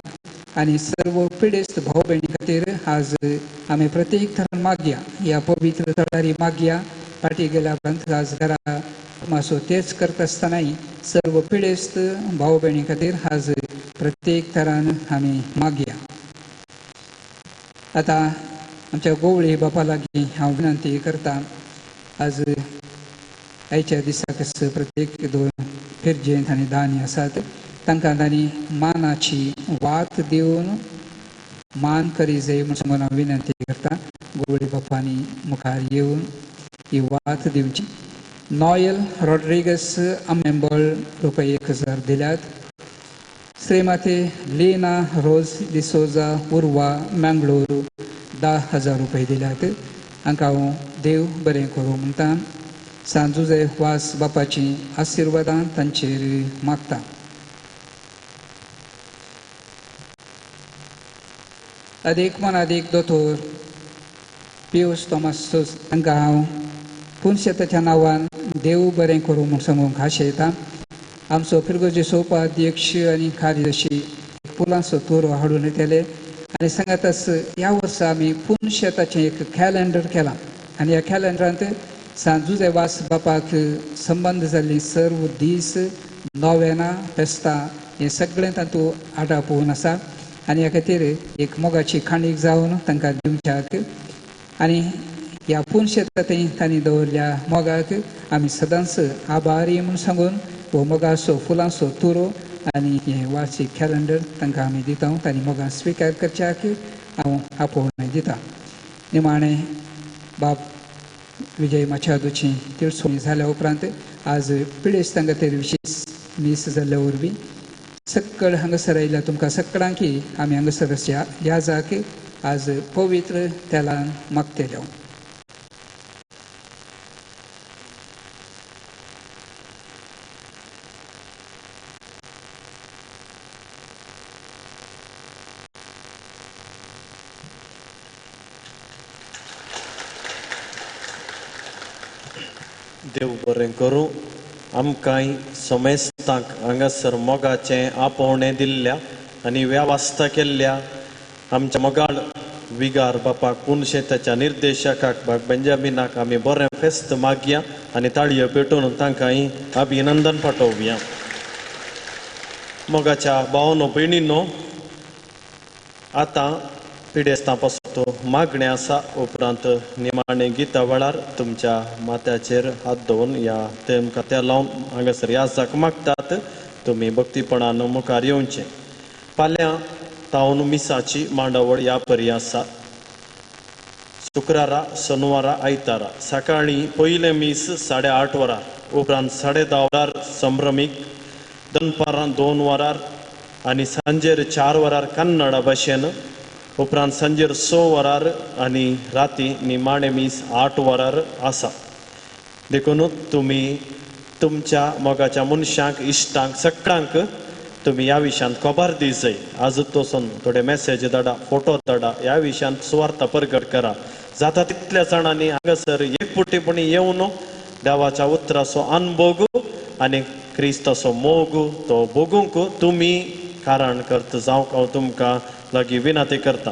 आनी सर्व पिडेस्त भाव भयणी खातीर आज आमी प्रत्येक थरान मागया, ह्या पवित्र तळारी मागया. फाटीं गेल्या उपरांत आज घरा मातसो तेच करता आसतनाय सर्व पिडेस्त भाव भयणी खातीर आज प्रत्येक थरान आमी मागया. आतां आमच्या गोवळी बापा लागीं हांव विनंती करता, आज आयच्या दिसाक प्रत्येक दोन फिरजेंत आनी दानी आसात तांकां तांणी मानाची वात दिवन मान करी जाय म्हूण सांगून हांव विनंती करता. गोवळी बापांनी मुखार येवन ही वात दिवची. नॉयल रॉड्रिगस आमेंबळ रुपये 1000 दिल्यात. श्रीमती लीना रोज डिसोजा उर्वा मँगलोर 10,000 रुपये दिल्यात. हांकां हांव देव बरें करूं म्हणटा. सांजुजे वास बापाची आशिर्वादां तांचेर मागता. अदीक मनादीक दोतोर पियूस थॉमस हांकां हांव पुनशेताच्या नांवान देव बरें करूं म्हूण सांगूंक आशयता. आमचो फिरगोजेचो उपाध्यक्ष आनी कार्यदर्शी फुलांचो तुरो हाडून येतले आनी सांगातच ह्या वर्सा आमी पुनशेताचें एक कॅलेंडर केलां आनी ह्या कॅलेंडरांत सांजुजे वास बापाक संबंद जाल्ली सर्व दीस, नोवेनां, फेस्तां हें सगळें तातूंत आडापोवन आसा. आनी ह्या खातीर एक मोगाची खाणीक जावन तांकां दिवच्याक आनी ह्या पुनशेतांत तांणी दवरल्या मोगाक आमी सदांच आभारी म्हूण सांगून हो मोगाचो फुलांचो तुरो आनी हें वार्षिक कॅलेंडर तांकां आमी दिता. तांणी मोगान स्विकार करच्याक हांव आपोवणें दिता. निमाणें बाब विजय माचादूची तिळसोणी जाल्या उपरांत आज पिडेस्तां खातीर विशेश मीस जाल्ल्या वरवीं सकळ हांगासर आयिल्ल्या तुमकां सगळ्यांकी आमी हांगासर ह्या जाक आज पवित्र तेलान मागतले. देव बरें करूं. आमकांय समेस्तांक हांगासर मोगाचें आपोवणें दिल्ल्या आनी वेवस्था केल्ल्या आमच्या मोगाळ विगार बापाक पुनशेताच्या निर्देशकाक बाग बेंजामिनाक आमी बरें फेस्त मागया आनी ताळयो पेटोवन तांकांय अभिनंदन पाठोवया. मोगाच्या भावनो भयणीनो, आतां पिडेस्तां पासत मागणें आसा. उपरांत निमाणे गिता वेळार तुमच्या माथ्याचेर हात दवरून या तेमकां तें लावन हांगासर याजाक मागतात, तुमी भक्तीपणान मुखार येवचें. फाल्यां तावन मिसाची मांडावळ ह्या परी आसा. शुक्रारा, शनवारा, आयतारा सकाळीं पयलें मीस 8:30 वरार, उपरांत 10:30 वरार संभ्रमीक, दनपारां 2 वरार आनी सांजेर 4 वरार कन्नडा भाशेन, उपरांत सांजेर 6 वरार आनी राती निमाणें मीस 8 वरार आसा. देखून तुमी तुमच्या मोगाच्या मनशांक, इश्टांक, सगळ्यांक तुमी ह्या विशयांत खबर दी जाय. आज तोसून थोडे मॅसेज धाडा, फोटो धाडा, ह्या विशयांत सुवार्ता परगट करा. जाता तितल्या जाणांनी हांगासर एकपुटीपणी येवन देवाच्या उतराचो अनभोग आनी क्रिस्ताचो मोग तो भोगूंक तुमी कारण करता जावंक हांव तुमकां लागीं विनंती करता.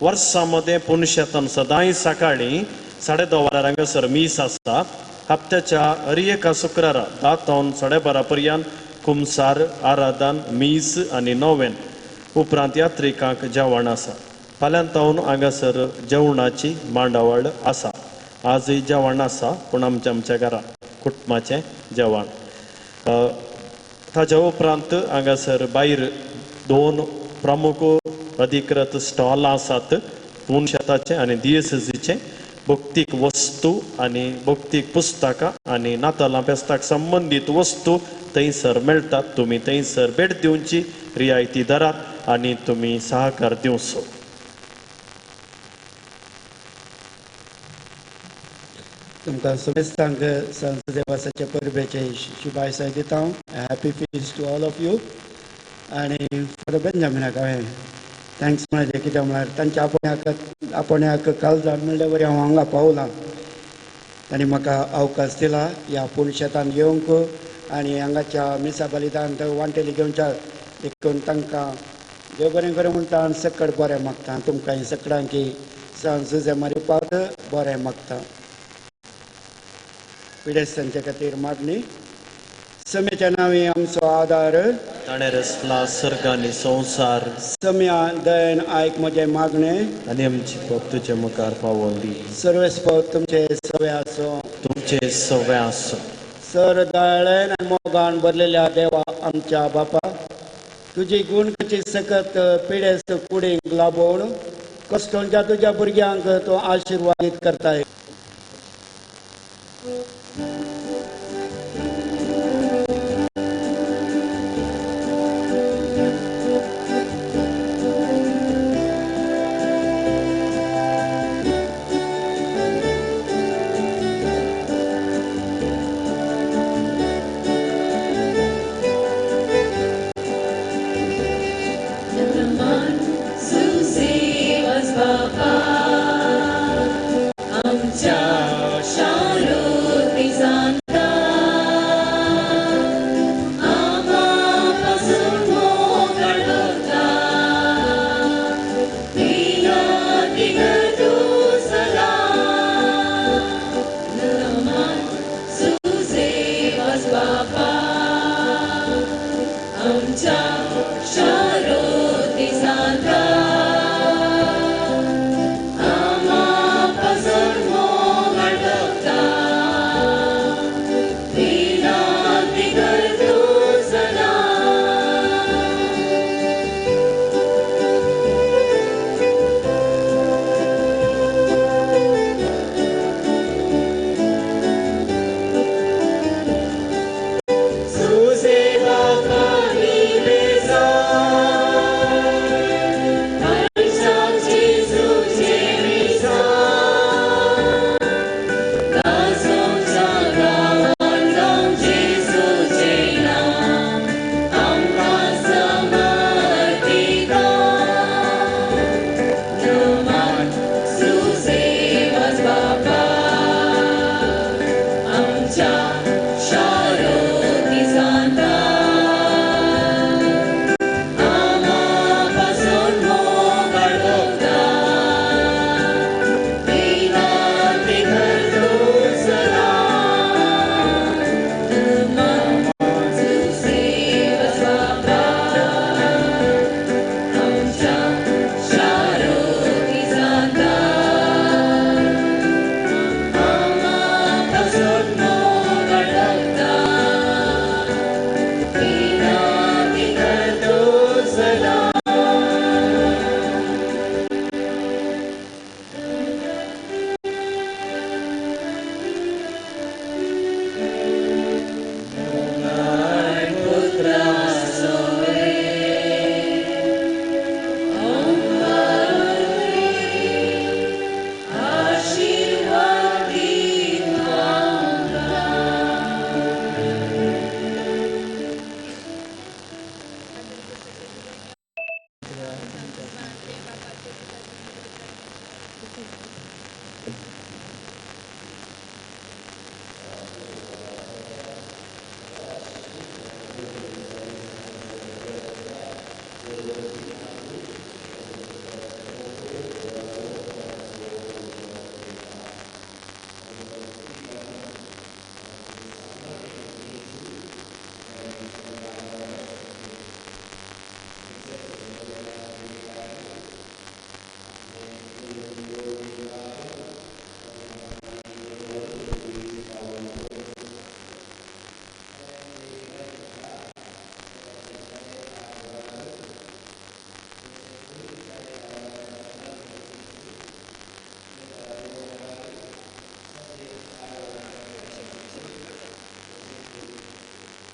वर्सां मदें पुनशेतान सदांय सकाळीं 10:30 वरार हांगासर मीस आसता. हप्त्याच्या हर एका शुक्रारा 10 तावन 12:30 पर्यंत कुमसार, आराधन, मीस आनी नोवेन. उपरांत यात्रिकांक जेवण आसा. फाल्यां तावन हांगासर जेवणाची मांडावळ आसा. आजूय जेवण आसा, पूण आमच्या आमच्या घरा कुटुंबाचें जेवण. ताज्या उपरांत हांगासर भायर 2 प्रमुख अधिकृत स्टॉल आसात, पुनशेताचें आनी दियेसेजीचें. भक्तीक वस्तू आनी भक्तीक पुस्तकां आनी नातालां फेस्ताक संबंदीत वस्तू थंयसर मेळटात. तुमी थंयसर भेट दिवची, रियायती दरात आनी तुमी सहकार दिवचो. तुमकां समेस्तांक संत देवासाचे परबेचे शुभाशय दिता. Happy feast to all of you. आनी फादर बेंजामिनाक हांवें thanks म्हणलें, कित्याक म्हळ्यार तांच्या आपण्याक काळजान म्हणल्या वरी हांव हांगा पावलां. तांणी म्हाका अवकाश दिला ह्या पुणशेतान येवंक आनी हांगाच्या मिसा बलिदान वांटेली घेवच्या. देखून तांकां देव बरें करूं म्हणटा आनी सकड बरें मागता. तुमकां सगळ्यांकी सांत जुजे मारिपाद बरें मागता. पिडेस्तांच्या खातीर मागणी. समेच्या नांवे आमचो आदार, ताणें रचला सर्ग आनी संवसार. सम्या दयन आयक म्हजें मागणें आनी आमची पप तुजे मुखार पावोवन दी. सर्वेस्पत तुमचे सवे आसूं, तुमचे सवे आसूं. सर दयाळेन आनी मोगान भरलेल्या देवा आमच्या बापा, तुजी गुणची सकत पिडेस्त कुडींक लाबोवन कश्टोंच्या तुज्या भुरग्यांक तूं आशिर्वादीत करताय. Ciao.